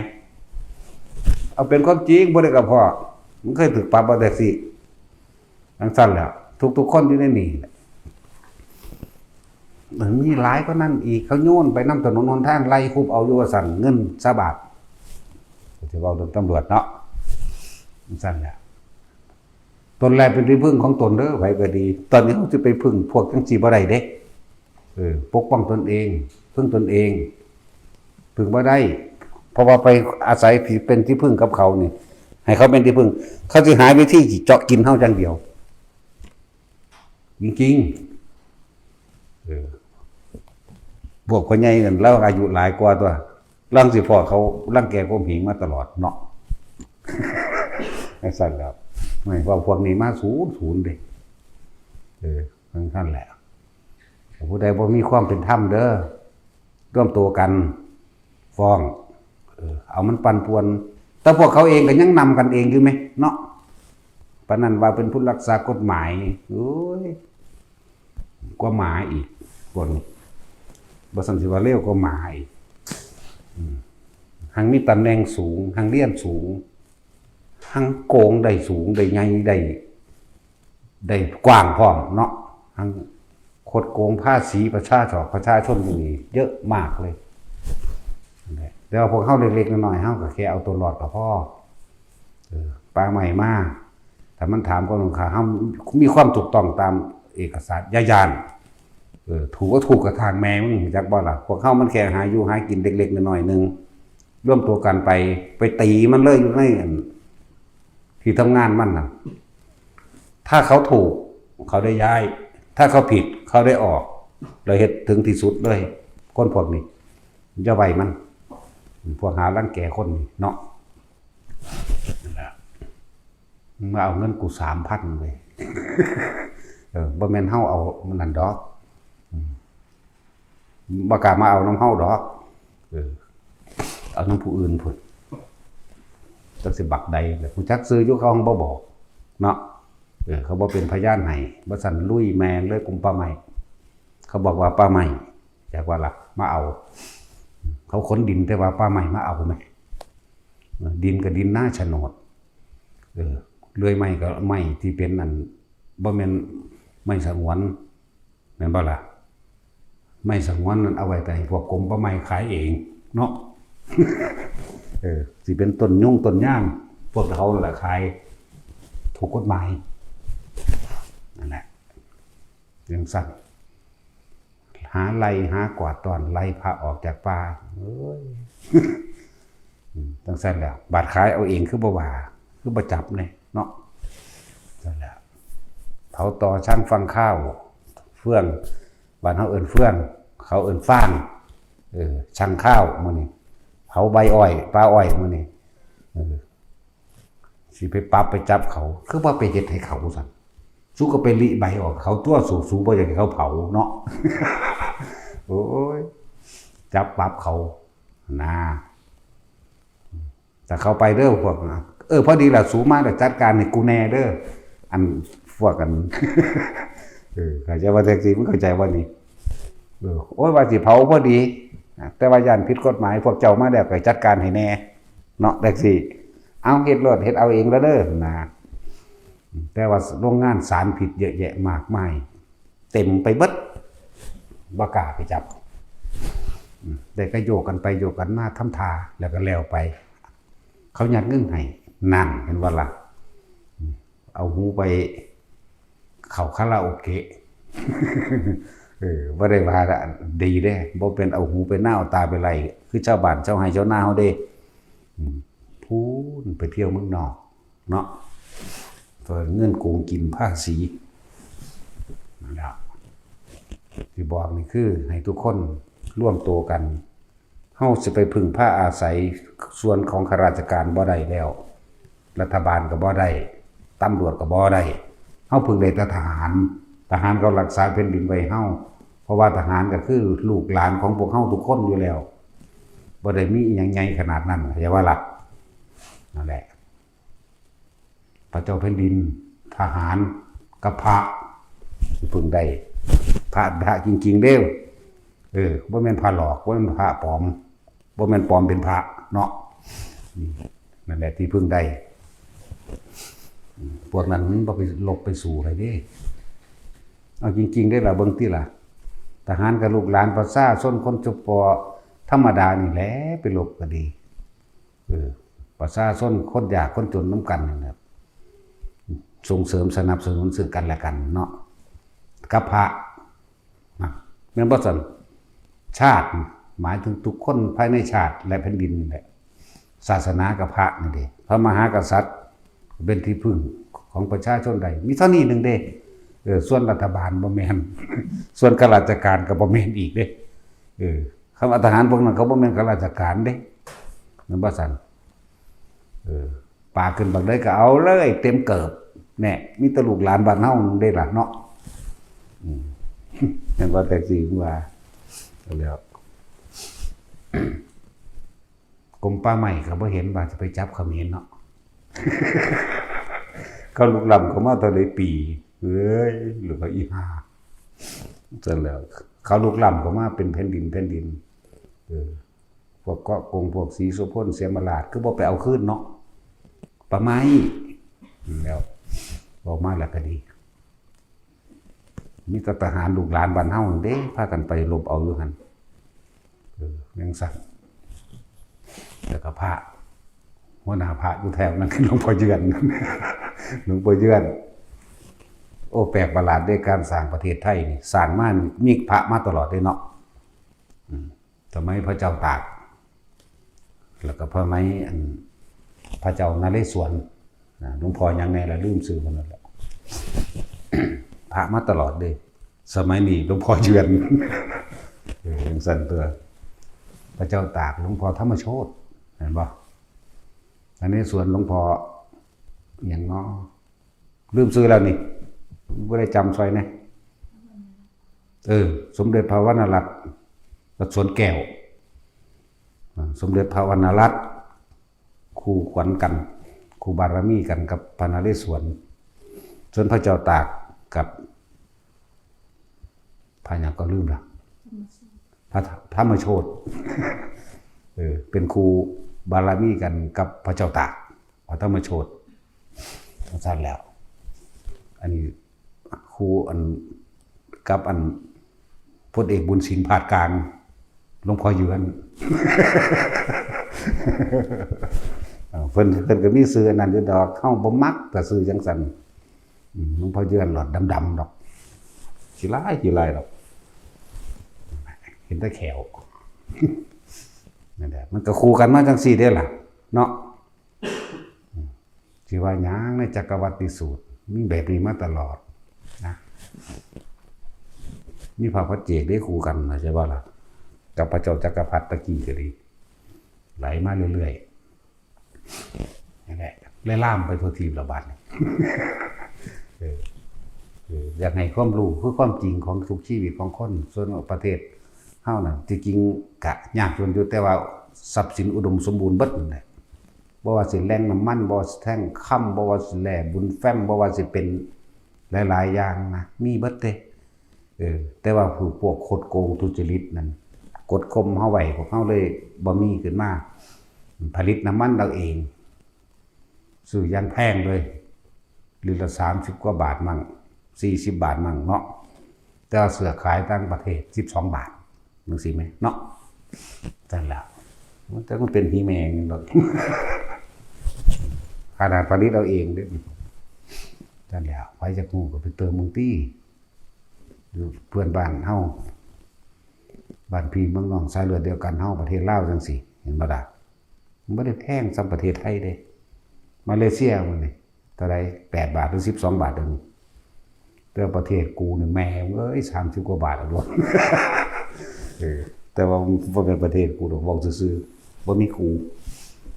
เอาเป็นความจริง บ่ได้กะพ้อ มึงเคยถูกปรับบ่แท็กซี่ จั่งซั้นแหละ ทุกๆ คนอยู่ในนี่แหละ มันมีหลายกว่านั้นอีก เขาโยนไปนำถนนหนทาง ไล่คุบเอาอยู่ว่าซั่น เงินซาวบาท สิเว้าเรื่องตำรวจเนาะ จั่งซั้นแหละ ตนแลเป็นที่พึ่งของตนเด้อ ไผก็ดี ตอนนี้เฮาสิไปพึ่งพวกจั่งซี้บ่ได้เด้ เออ ปกป้องตนเอง พึ่งตนเอง พึ่งบ่ได้ เพราะว่าไปอาศัยที่เป็นที่พึ่งกับเขานี่ ให้เขาเป็นที่พึ่ง เขาสิหาวิธีสิเจาะกินเฮาอย่างเดียว จริงๆ เออ พวกพ่อใหญ่นั่น ลาวอายุหลายกว่าตั๊ว ลางสิพ้อเขารังแกข่มเหงมาตลอดเนาะ จั่งซั้นแหละ ไม่ว่าพวกนี้มาศูนย์ศูนย์เด้ เออ จั่งซั้นแหละ ผู้ใดบ่มีความเป็นธรรมเด้อ รวมตัวกันฟ้อง เออ เอามันปั่นป่วน แต่พวกเขาเองก็ยังนำกันเองอยู่แหมเนาะ ปานนั้นว่าเป็นผู้รักษากฎหมาย โอ้ย กว่าหมาอีก พวกนี้ บ่ซั้นสิว่าเลวกว่าหมาอีก อืม หั้งมีตำแหน่งสูง หั้งเรียนสูง หั้งโกงได้สูง ได้ใหญ่ ได้ ได้กว้างพร้อมเนาะ หั้งคดโกงภาษีประชาชน ประชาชนอยู่นี่เยอะมากเลย แต่ว่าพวกเฮาเล็กๆน้อยๆ เฮาก็แค่เอาตัวรอดก็พอ เออ ป่าไม้มา ถ้ามันถามความสำคัญ เฮามีความถูกต้องตามเอกสาร อย่าย้าน เออ ถูกก็ถูกกะช่างแม่มึง รู้จักบ่ล่ะ พวกเฮามันแค่หาอยู่หากินเล็กๆน้อยๆหนึ่ง รวมตัวกันไป ไปตีมันเลยอยู่ในอัน ที่ทำงานมันน่ะ ถ้าเขาถูก เขาได้ย้าย ถ้าเขาผิด เขาได้ออก แล้วเฮ็ดถึงที่สุดเลย คนพวกนี้ อย่าไว้มัน พวกหารังแกคนนี่เนาะ นั่นแหละ มึงมาเอาเงินกูสามพันเว้ย เออ บ่แม่นเฮาเอามันนั่นดอก อืม บ่กล้ามาเอานำเฮาดอก เออ เอานำผู้อื่นพุ้น จักสิบักใด แล้วฮู้จักชื่ออยู่ เขาบ่บอก เนาะ เออ เขาบ่เป็นพยานให้ บ่ซั้นลุยแม่งเลยกรมป่าไม้ เขาบอกว่าป่าไม้ จักว่าล่ะ มาเอา เขาขนดินแต่ว่าป่าไม้มาเอาแหม เออ ดินก็ดินนาโฉนด เออ เลื่อยไม้ก็ไม้ที่เป็นอัน บ่แม่นไม้สงวน แม่นบ่ล่ะ ไม้สงวนนั่นเอาไว้แต่ให้พวกกรมป่าไม้ขายเองเนาะ เออ สิเป็นต้นยงต้นยาง พวกเขานั่นแหละขาย ถูกกฎหมาย นั่นแหละ จั่งซั้น หาไล่หากวาดต้อน ไล่พระออกจากป่า เอ้ย อืม จั่งซั้นแหละ บาดขายเอาเองคือบ่ว่า คือบ่จับแหน่เนาะ จั่งซั้นแหละ เผาต่อชั่งฟางข้าว เฟือง บ้านเฮาเอิ้นเฟือง เขาเอิ้นฟาง เออ ชั่งข้าวมื้อนี้ เผาใบอ้อย ป่าอ้อยมื้อนี้ เออ สิไปปรับไปจับเขา คือว่าไปเฮ็ดให้เขาซั่น สูก็ไปริใบออกเขาตั๊ว สู สูบ่อยากให้เขาเผาเนาะ โอ้ย จับปรับเขา นะ แต่เขาไปเด้อพวกนะ เออ พอดีล่ะ สูมาแล้วจัดการให้กูแหน่เด้อ อันพวกกัน เออ เข้าใจว่าจั่งซี้ มึงเข้าใจบ่นี่ เออ โอ้ย ว่าสิเผาพอดี แต่ว่าย้านผิดกฎหมาย พวกเจ้ามาแล้วก็จัดการให้แหน่ เนาะ จั่งซี้ เอา เฮ็ดโลด เฮ็ดเอาเองแล้วเด้อ นะ แต่ว่าโรงงานสารพิษเยอะแยะมากมาย เต็มไปเบิด บ่กล้าไปจับ อืม แต่ก็โยกกันไปโยกกันมา ทำท่า แล้วก็แล้วไป เขายัดเงินให้ นั่น เห็นบ่ล่ะ อืม เอาหูไปเข้าคาราโอเกะ เออ บ่ได้ว่าดีเด้ บ่เป็นเอาหูไปนาเอาตาไปไล่ คือชาวบ้านชาวไร่ชาวนาเฮาเด้ อืม พู้นไปเที่ยวเมืองนอก เนาะ เพื่อเงินโกงกินภาษี นั่นแหละ ที่บอกนี่คือให้ทุกคนรวมตัวกัน เฮาสิไปพึ่งพาอาศัยส่วนของข้าราชการบ่ได้แล้ว รัฐบาลก็บ่ได้ ตำรวจก็บ่ได้ เฮาพึ่งได้แต่ทหาร ทหารก็รักษาแผ่นดินไว้เฮา เพราะว่าทหารก็คือลูกหลานของพวกเฮาทุกคนอยู่แล้ว บ่ได้มีอิหยังใหญ่ขนาดนั้น เข้าใจบ่ล่ะ นั่นแหละ พระเจ้าแผ่นดิน ทหาร กับพระ สิพึ่งได้ พระ พระจริงๆเด้อ เออ บ่แม่นพระหลอก บ่แม่นพระปลอม บ่แม่นปลอมเป็นพระเนาะ อืม นั่นแหละที่พึ่งได้ อืม พวกนั้นมันบ่ไปลบไปสู้ไผเด้ เอาจริงๆเด้ล่ะ เบิ่งติล่ะ ทหารกับลูกหลานประชาชนคนจป ธรรมดานี่แหละ ไปลบก็ดี เออ ประชาชนคนยากคนจนนำกันนี่แหละ ส่งเสริมสนับสนุนซึ่งกันและกันเนาะ กับพระนะ แม่นบ่ซั่น ชาติหมายถึงทุกคนภายในชาติและแผ่นดินนี่แหละ ศาสนากับพระนี่เด้ พระมหากษัตริย์เป็นที่พึ่งของประชาชนได้ มีเท่านี้หนึ่งเด้ เออ ส่วนรัฐบาลบ่แม่น ส่วนข้าราชการก็บ่แม่นอีกเด้ เออ คำว่าทหารพวกนั้นเขาบ่แม่นข้าราชการเด้ แม่นบ่ซั่น เออ ปลาขึ้นบักใดก็เอาเลย เต็มเกิบ แน่ มีแต่ลูกหลานบ้านเฮานั่นเด้ล่ะเนาะ อืม แม่นบ่ แต่สิว่า แล้ว กรมป่าไม้ก็บ่เห็นว่าจะไปจับเขมรเนาะ เขาลุกล้ำเข้ามาเท่าใดปี เอ้ย หรือว่าอีห่า ซั่นแล้ว เขาลุกล้ำเข้ามาเป็นแผ่นดินแผ่นดิน เออ พวกเกาะกง พวกศรีโสพล เสียมราช คือบ่ไปเอาคืนเนาะ ป่าไม้ แล้ว ออกมาแล้วก็ดี มีแต่ทหารลูกหลานบ้านเฮานั่นเด้ พากันไปรบเอาอยู่หั่น เออ จั่งซั้น แล้วก็พระ หัวหน้าพระอยู่แถวนั้น คือหลวงพ่อเยือน หลวงพ่อเยือน โอ้ แปลกประหลาดเด้ การสร้างประเทศไทยนี่ สร้างมานี่มีพระมาตลอดเด้เนาะ อืม สมัยพระเจ้าตาก แล้วก็พระไม อัน พระเจ้านเรศวร นะ หลวงพ่อหยังแน่ละ ลืมชื่อเพิ่นนั่นแหละ พระมาตลอดเด้ สมัยนี้หลวงพ่อเยือน เออ จั่งซั้นตั๊ว พระเจ้าตาก หลวงพ่อธรรมโชติ เห็นบ่ อันนี้สวนหลวงพ่อหยังเนาะ ลืมชื่อแล้วนี่ บ่ได้จำซอยแหน่ เออ สมเด็จพระวรรณรัตน์ วัดสวนแก้ว อ่า สมเด็จพระวรรณรัตน์ คู่ขวัญกัน คู่บารมีกันกับพระนเรศวร ส่วนพระเจ้าตากกับ พระหยังก็ลืมละ พระธรรมโชติ เออ เป็นคู่บารมีกันกับพระเจ้าตาก พระธรรมโชติ จั่งซั้นแล้ว อันนี้คู่อัน กับอัน พลเอกบุญสิงห์ผาดกลาง หลวงพ่อเยือน เออ เพิ่น เพิ่นก็มีชื่ออันนั้นอยู่ดอก เฮาบ่มักแต่ชื่อจั่งซั้น อืม หลวงพ่อเยือนหลอดดำๆดอก ขี้ร้าย ขี้ร้ายดอก เห็นแต่แข้ว นั่นแหละ มันก็คู่กันมาจั่งซี้เด้ล่ะ เนาะ อืม สิว่าหยังในจักรวรรดิสูตร มีแบบนี้มาตลอดนะ มีพระปัจเจกได้คู่กันนะ ใช่บ่ล่ะ กับพระเจ้าจักรพรรดิตะกี้ก็ดี ไหลมาเรื่อยๆ นั่นแหละ และลามไปทั่วทีปละบาดนี่ เออ เออ อยากให้ความรู้คือความจริงของทุกชีวิตของคน ส่วนประเทศเฮาน่ะ ที่จริงกะยากจนอยู่ แต่ว่าทรัพย์สินอุดมสมบูรณ์เบิดนั่นแหละ บ่ว่าสิแหล่งน้ำมัน บ่ว่าสิแท่งคำ บ่ว่าสิแร่บุญแฟ้ม บ่ว่าสิเป็นหลายๆอย่างนะ มีเบิดเด้ เออ แต่ว่าผู้ พวกคดโกงทุจริตนั่น กดข่มเฮาไว้ พวกเฮาเลยบ่มีขึ้นมา ผลิตน้ำมันเราเอง ซื้ออย่างแพงเลย ลิตรละสามสิบกว่าบาทมั่ง สี่สิบบาทมั่งเนาะ แต่ว่าซื้อขายต่างประเทศ สิบสองบาท จั่งซี้แหมเนาะ จั่งซั้นแหละ มัน แต่มันเป็นหีแมงดอก ขนาดผลิตเอาเองเด้ จั่งซั้นแหละ ไผจักฮู้ก็ไปเติมเบิ่งติ อยู่เพื่อนบ้านเฮา บ้านพี่เมืองน้อง สายเลือดเดียวกันเฮา ประเทศลาวจั่งซี้ เห็นบ่ล่ะ มันบ่ได้แพงส่ำประเทศไทยเด้ มาเลเซียมื้อนี้เท่าใด แปดบาทหรือสิบสองบาทเดี๋ยวนี้ แต่ประเทศกูนี่แม่งเอ้ย สามสิบกว่าบาทแล้ว เออ แต่ว่าบ่แม่นประเทศกูดอก เว้าซื่อๆ บ่มีกู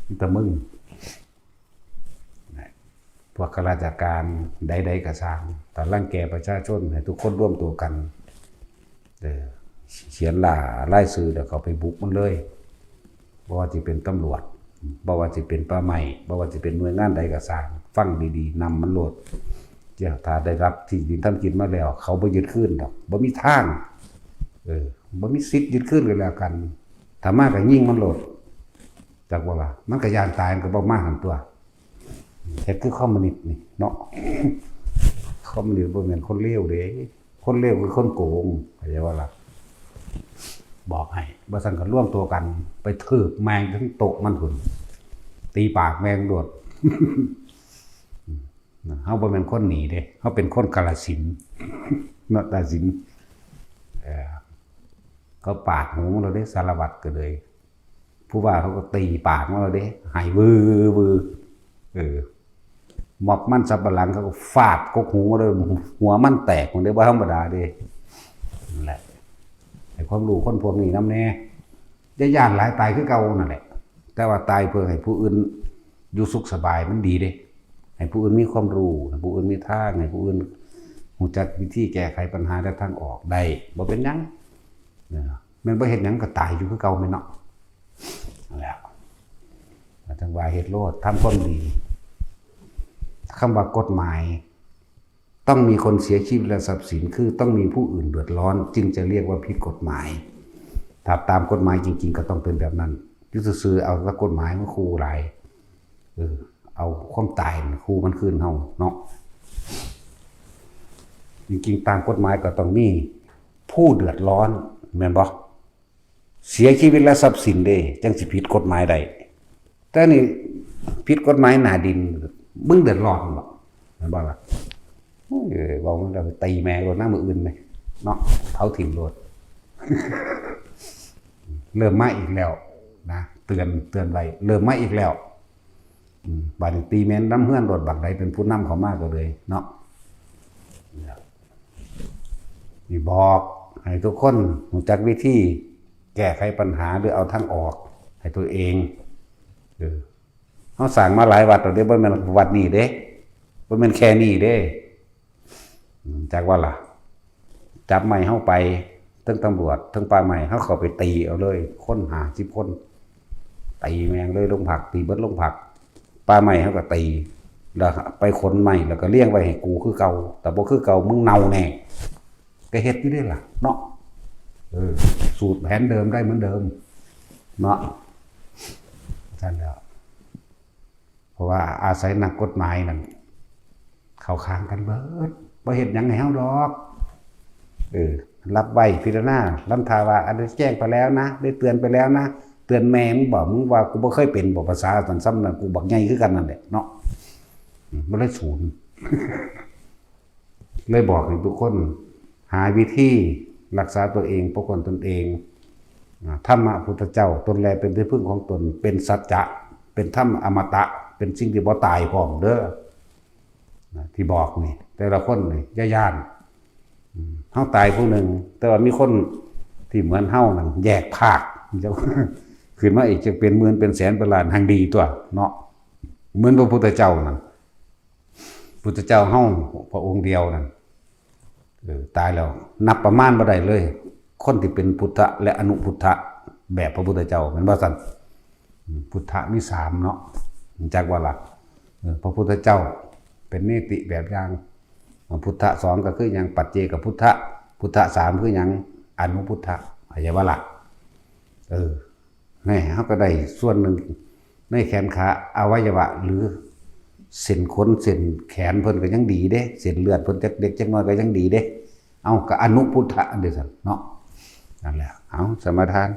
มีแต่มึง นะ พวกข้าราชการใดๆก็ซ่าง ถ้ารังแกประชาชน ให้ทุกคนรวมตัวกัน เออ เขียนล่ารายชื่อแล้วก็ไปบุกมันเลย บ่ว่าสิเป็นตำรวจ บ่ว่าสิเป็นป่าไม้ บ่ว่าสิเป็นหน่วยงานใดก็ซ่าง ฟังดีๆ นำมันโลด เจ้า ถ้าได้รับที่ดินทำกินมาแล้ว เขาบ่ยึดคืนดอก บ่มีทาง เออ บ่มีสิทธิ์ยึดคืนกันแล้วกัน ถ้ามาก็ยิงมันโลด จักว่าล่ะ มันก็ย้านตาย มันก็บ่มาหั่นตั๊ว เฮ็ดคือคอมมิวนิสต์นี่เนาะ คอมมิวนิสต์บ่แม่นคนเลวเด้ คนเลวคือคนโกง เข้าใจบ่ล่ะ บอกให้ บ่ซั้นก็รวมตัวกัน ไปทืบแม่งถึงโต๊ะมันพุ้น ตีปากแม่งโลด เฮาบ่แม่นคนหนีเด้ เฮาเป็นคนกาลสินธุ์ เนาะ กาลสินธุ์ เอ่อ เขาปาดหูเราเด้ สารวัตรก็เลย ผู้ว่าเขาก็ตีปากมาแล้วเด้ ให้วือวือ เออ ม็อบมันสำปะหลังเขาก็ฟาดกกหูมาเลย หัวมันแตก มันได้บ่ธรรมดาเด้ นั่นแหละ ให้ความรู้คนพวกนี้นำแน่ อย่าย้านหลาย ตายคือเก่านั่นแหละ แต่ว่าตายเพื่อให้ผู้อื่นอยู่สุขสบายมันดีเด้ ให้ผู้อื่นมีความรู้ ให้ผู้อื่นมีทาง ให้ผู้อื่นรู้จักวิธีแก้ไขปัญหาและทางออกได้ บ่เป็นหยัง นะ แม่นบ่เฮ็ดหยังก็ตายอยู่คือเก่าแม่นเนาะ นั่นแหละ จั่งว่าเฮ็ดโลด ทำความดี คำว่ากฎหมาย ต้องมีคนเสียชีวิตและทรัพย์สิน คือต้องมีผู้อื่นเดือดร้อน จึงจะเรียกว่าผิดกฎหมาย ถ้าตามกฎหมายจริงๆ ก็ต้องเป็นแบบนั้น อยู่ซื่อๆ เอาแต่กฎหมายมาคู่หลาย เออ เอาความตายมาคู่มันคืนเฮาเนาะ จริงๆ ตามกฎหมายก็ต้องมีผู้เดือดร้อน แม่นบ่ เสียชีวิตและทรัพย์สินเด้ จั่งสิผิดกฎหมายได้ แต่นี่ผิดกฎหมายหน้าดิน มึงเดือดร้อนบ่ แม่นบ่ล่ะ เออ เว้ามันก็ไปตีแม่โลดนะ มื้ออื่นแม่ เนาะ เผาถิ่มโลด เริ่มมาอีกแล้วนะ เตือน เตือนไว้ เริ่มมาอีกแล้ว อืม บาดนี้ตีแม่นนำเฮือนโลด บักใดเป็นผู้นำเข้ามาก็เลยเนาะ นี่บอกให้ทุกคนรู้จักวิธีแก้ไขปัญหาหรือเอาทางออกให้ตัวเอง เออ เฮาสร้างมาหลายวัดแล้วเด้ บ่แม่นวัดนี้เด้ บ่แม่นแค่นี้เด้ อืม จักว่าล่ะ จับไม้เฮาไป ทั้งตำรวจ ทั้งป่าไม้ เฮาเข้าไปตีเอาเลย คนห้าสิบคน ตีแม่งเลยโรงพัก ตีเบิดโรงพัก ป่าไม้เฮาก็ตี แล้วไปขนไม้ แล้วก็เรียงไว้ให้กูคือเก่า แต่บ่คือเก่า มึงเน่าแน่ ก็เฮ็ดอยู่เด้ล่ะ เนาะ เออ สูตรแผนเดิมได้เหมือนเดิม เนาะ ซั่นแหล้ว เพราะว่าอาศัยนักกฎหมายนั่น เข้าข้างกันเบิด บ่เฮ็ดหยังให้เฮาดอก เออ รับไว้พิจารณา ลำท่าว่า อันนี้แจ้งไปแล้วนะ ได้เตือนไปแล้วนะ เตือนแม่มึงบ่ มึงว่ากูบ่เคยเป็นบ่ ภาษาซั่น ซ่ำนั่น กูบักใหญ่คือกันนั่นแหละเนาะ อืม มันเลยศูนย์ เลยบอกให้ทุกคน หาวิธีรักษาตัวเอง ป้องกันตนเอง อ่า ธรรมะพุทธเจ้า ตนแลเป็นที่พึ่งของตน เป็นสัจจะ เป็นธรรมอมตะ เป็นสิ่งที่บ่ตายพร้อมเด้อ นะ ที่บอกนี่ แต่ละคนนี่อย่าย้าน อืม เฮาตายผู้หนึ่ง แต่ว่ามีคนที่เหมือนเฮานั่นแยกภาค ขึ้นมาอีกจะเป็นหมื่นเป็นแสนเป็นล้าน แฮ่งดีตั๊วเนาะ เหมือนพระพุทธเจ้านั่น พุทธเจ้าเฮาพระองค์เดียวนั่น เออ ตายแล้ว นับประมาณบ่ได้เลย คนที่เป็นพุทธะและอนุพุทธะ แบบพระพุทธเจ้า แม่นบ่ซั่น อืม พุทธะมีสามเนาะ รู้จักบ่ล่ะ เออ พระพุทธเจ้าเป็นเนติแบบอย่าง พุทธะสองก็คือหยัง ปัจเจกพุทธะ พุทธะสามคือหยัง อนุพุทธะ เข้าใจบ่ล่ะ เออ แหม เฮาก็ได้ส่วนหนึ่ง ในแขนขา อวัยวะ หรือเส้นขนเส้นแขนเพิ่นก็ยังดีเด้ เส้นเลือดเพิ่นจักเล็กจักน้อยก็ยังดีเด้ เอา ก็อนุพุทธะเด้ซั่นเนาะ นั่นแหละ เอา สมาทาน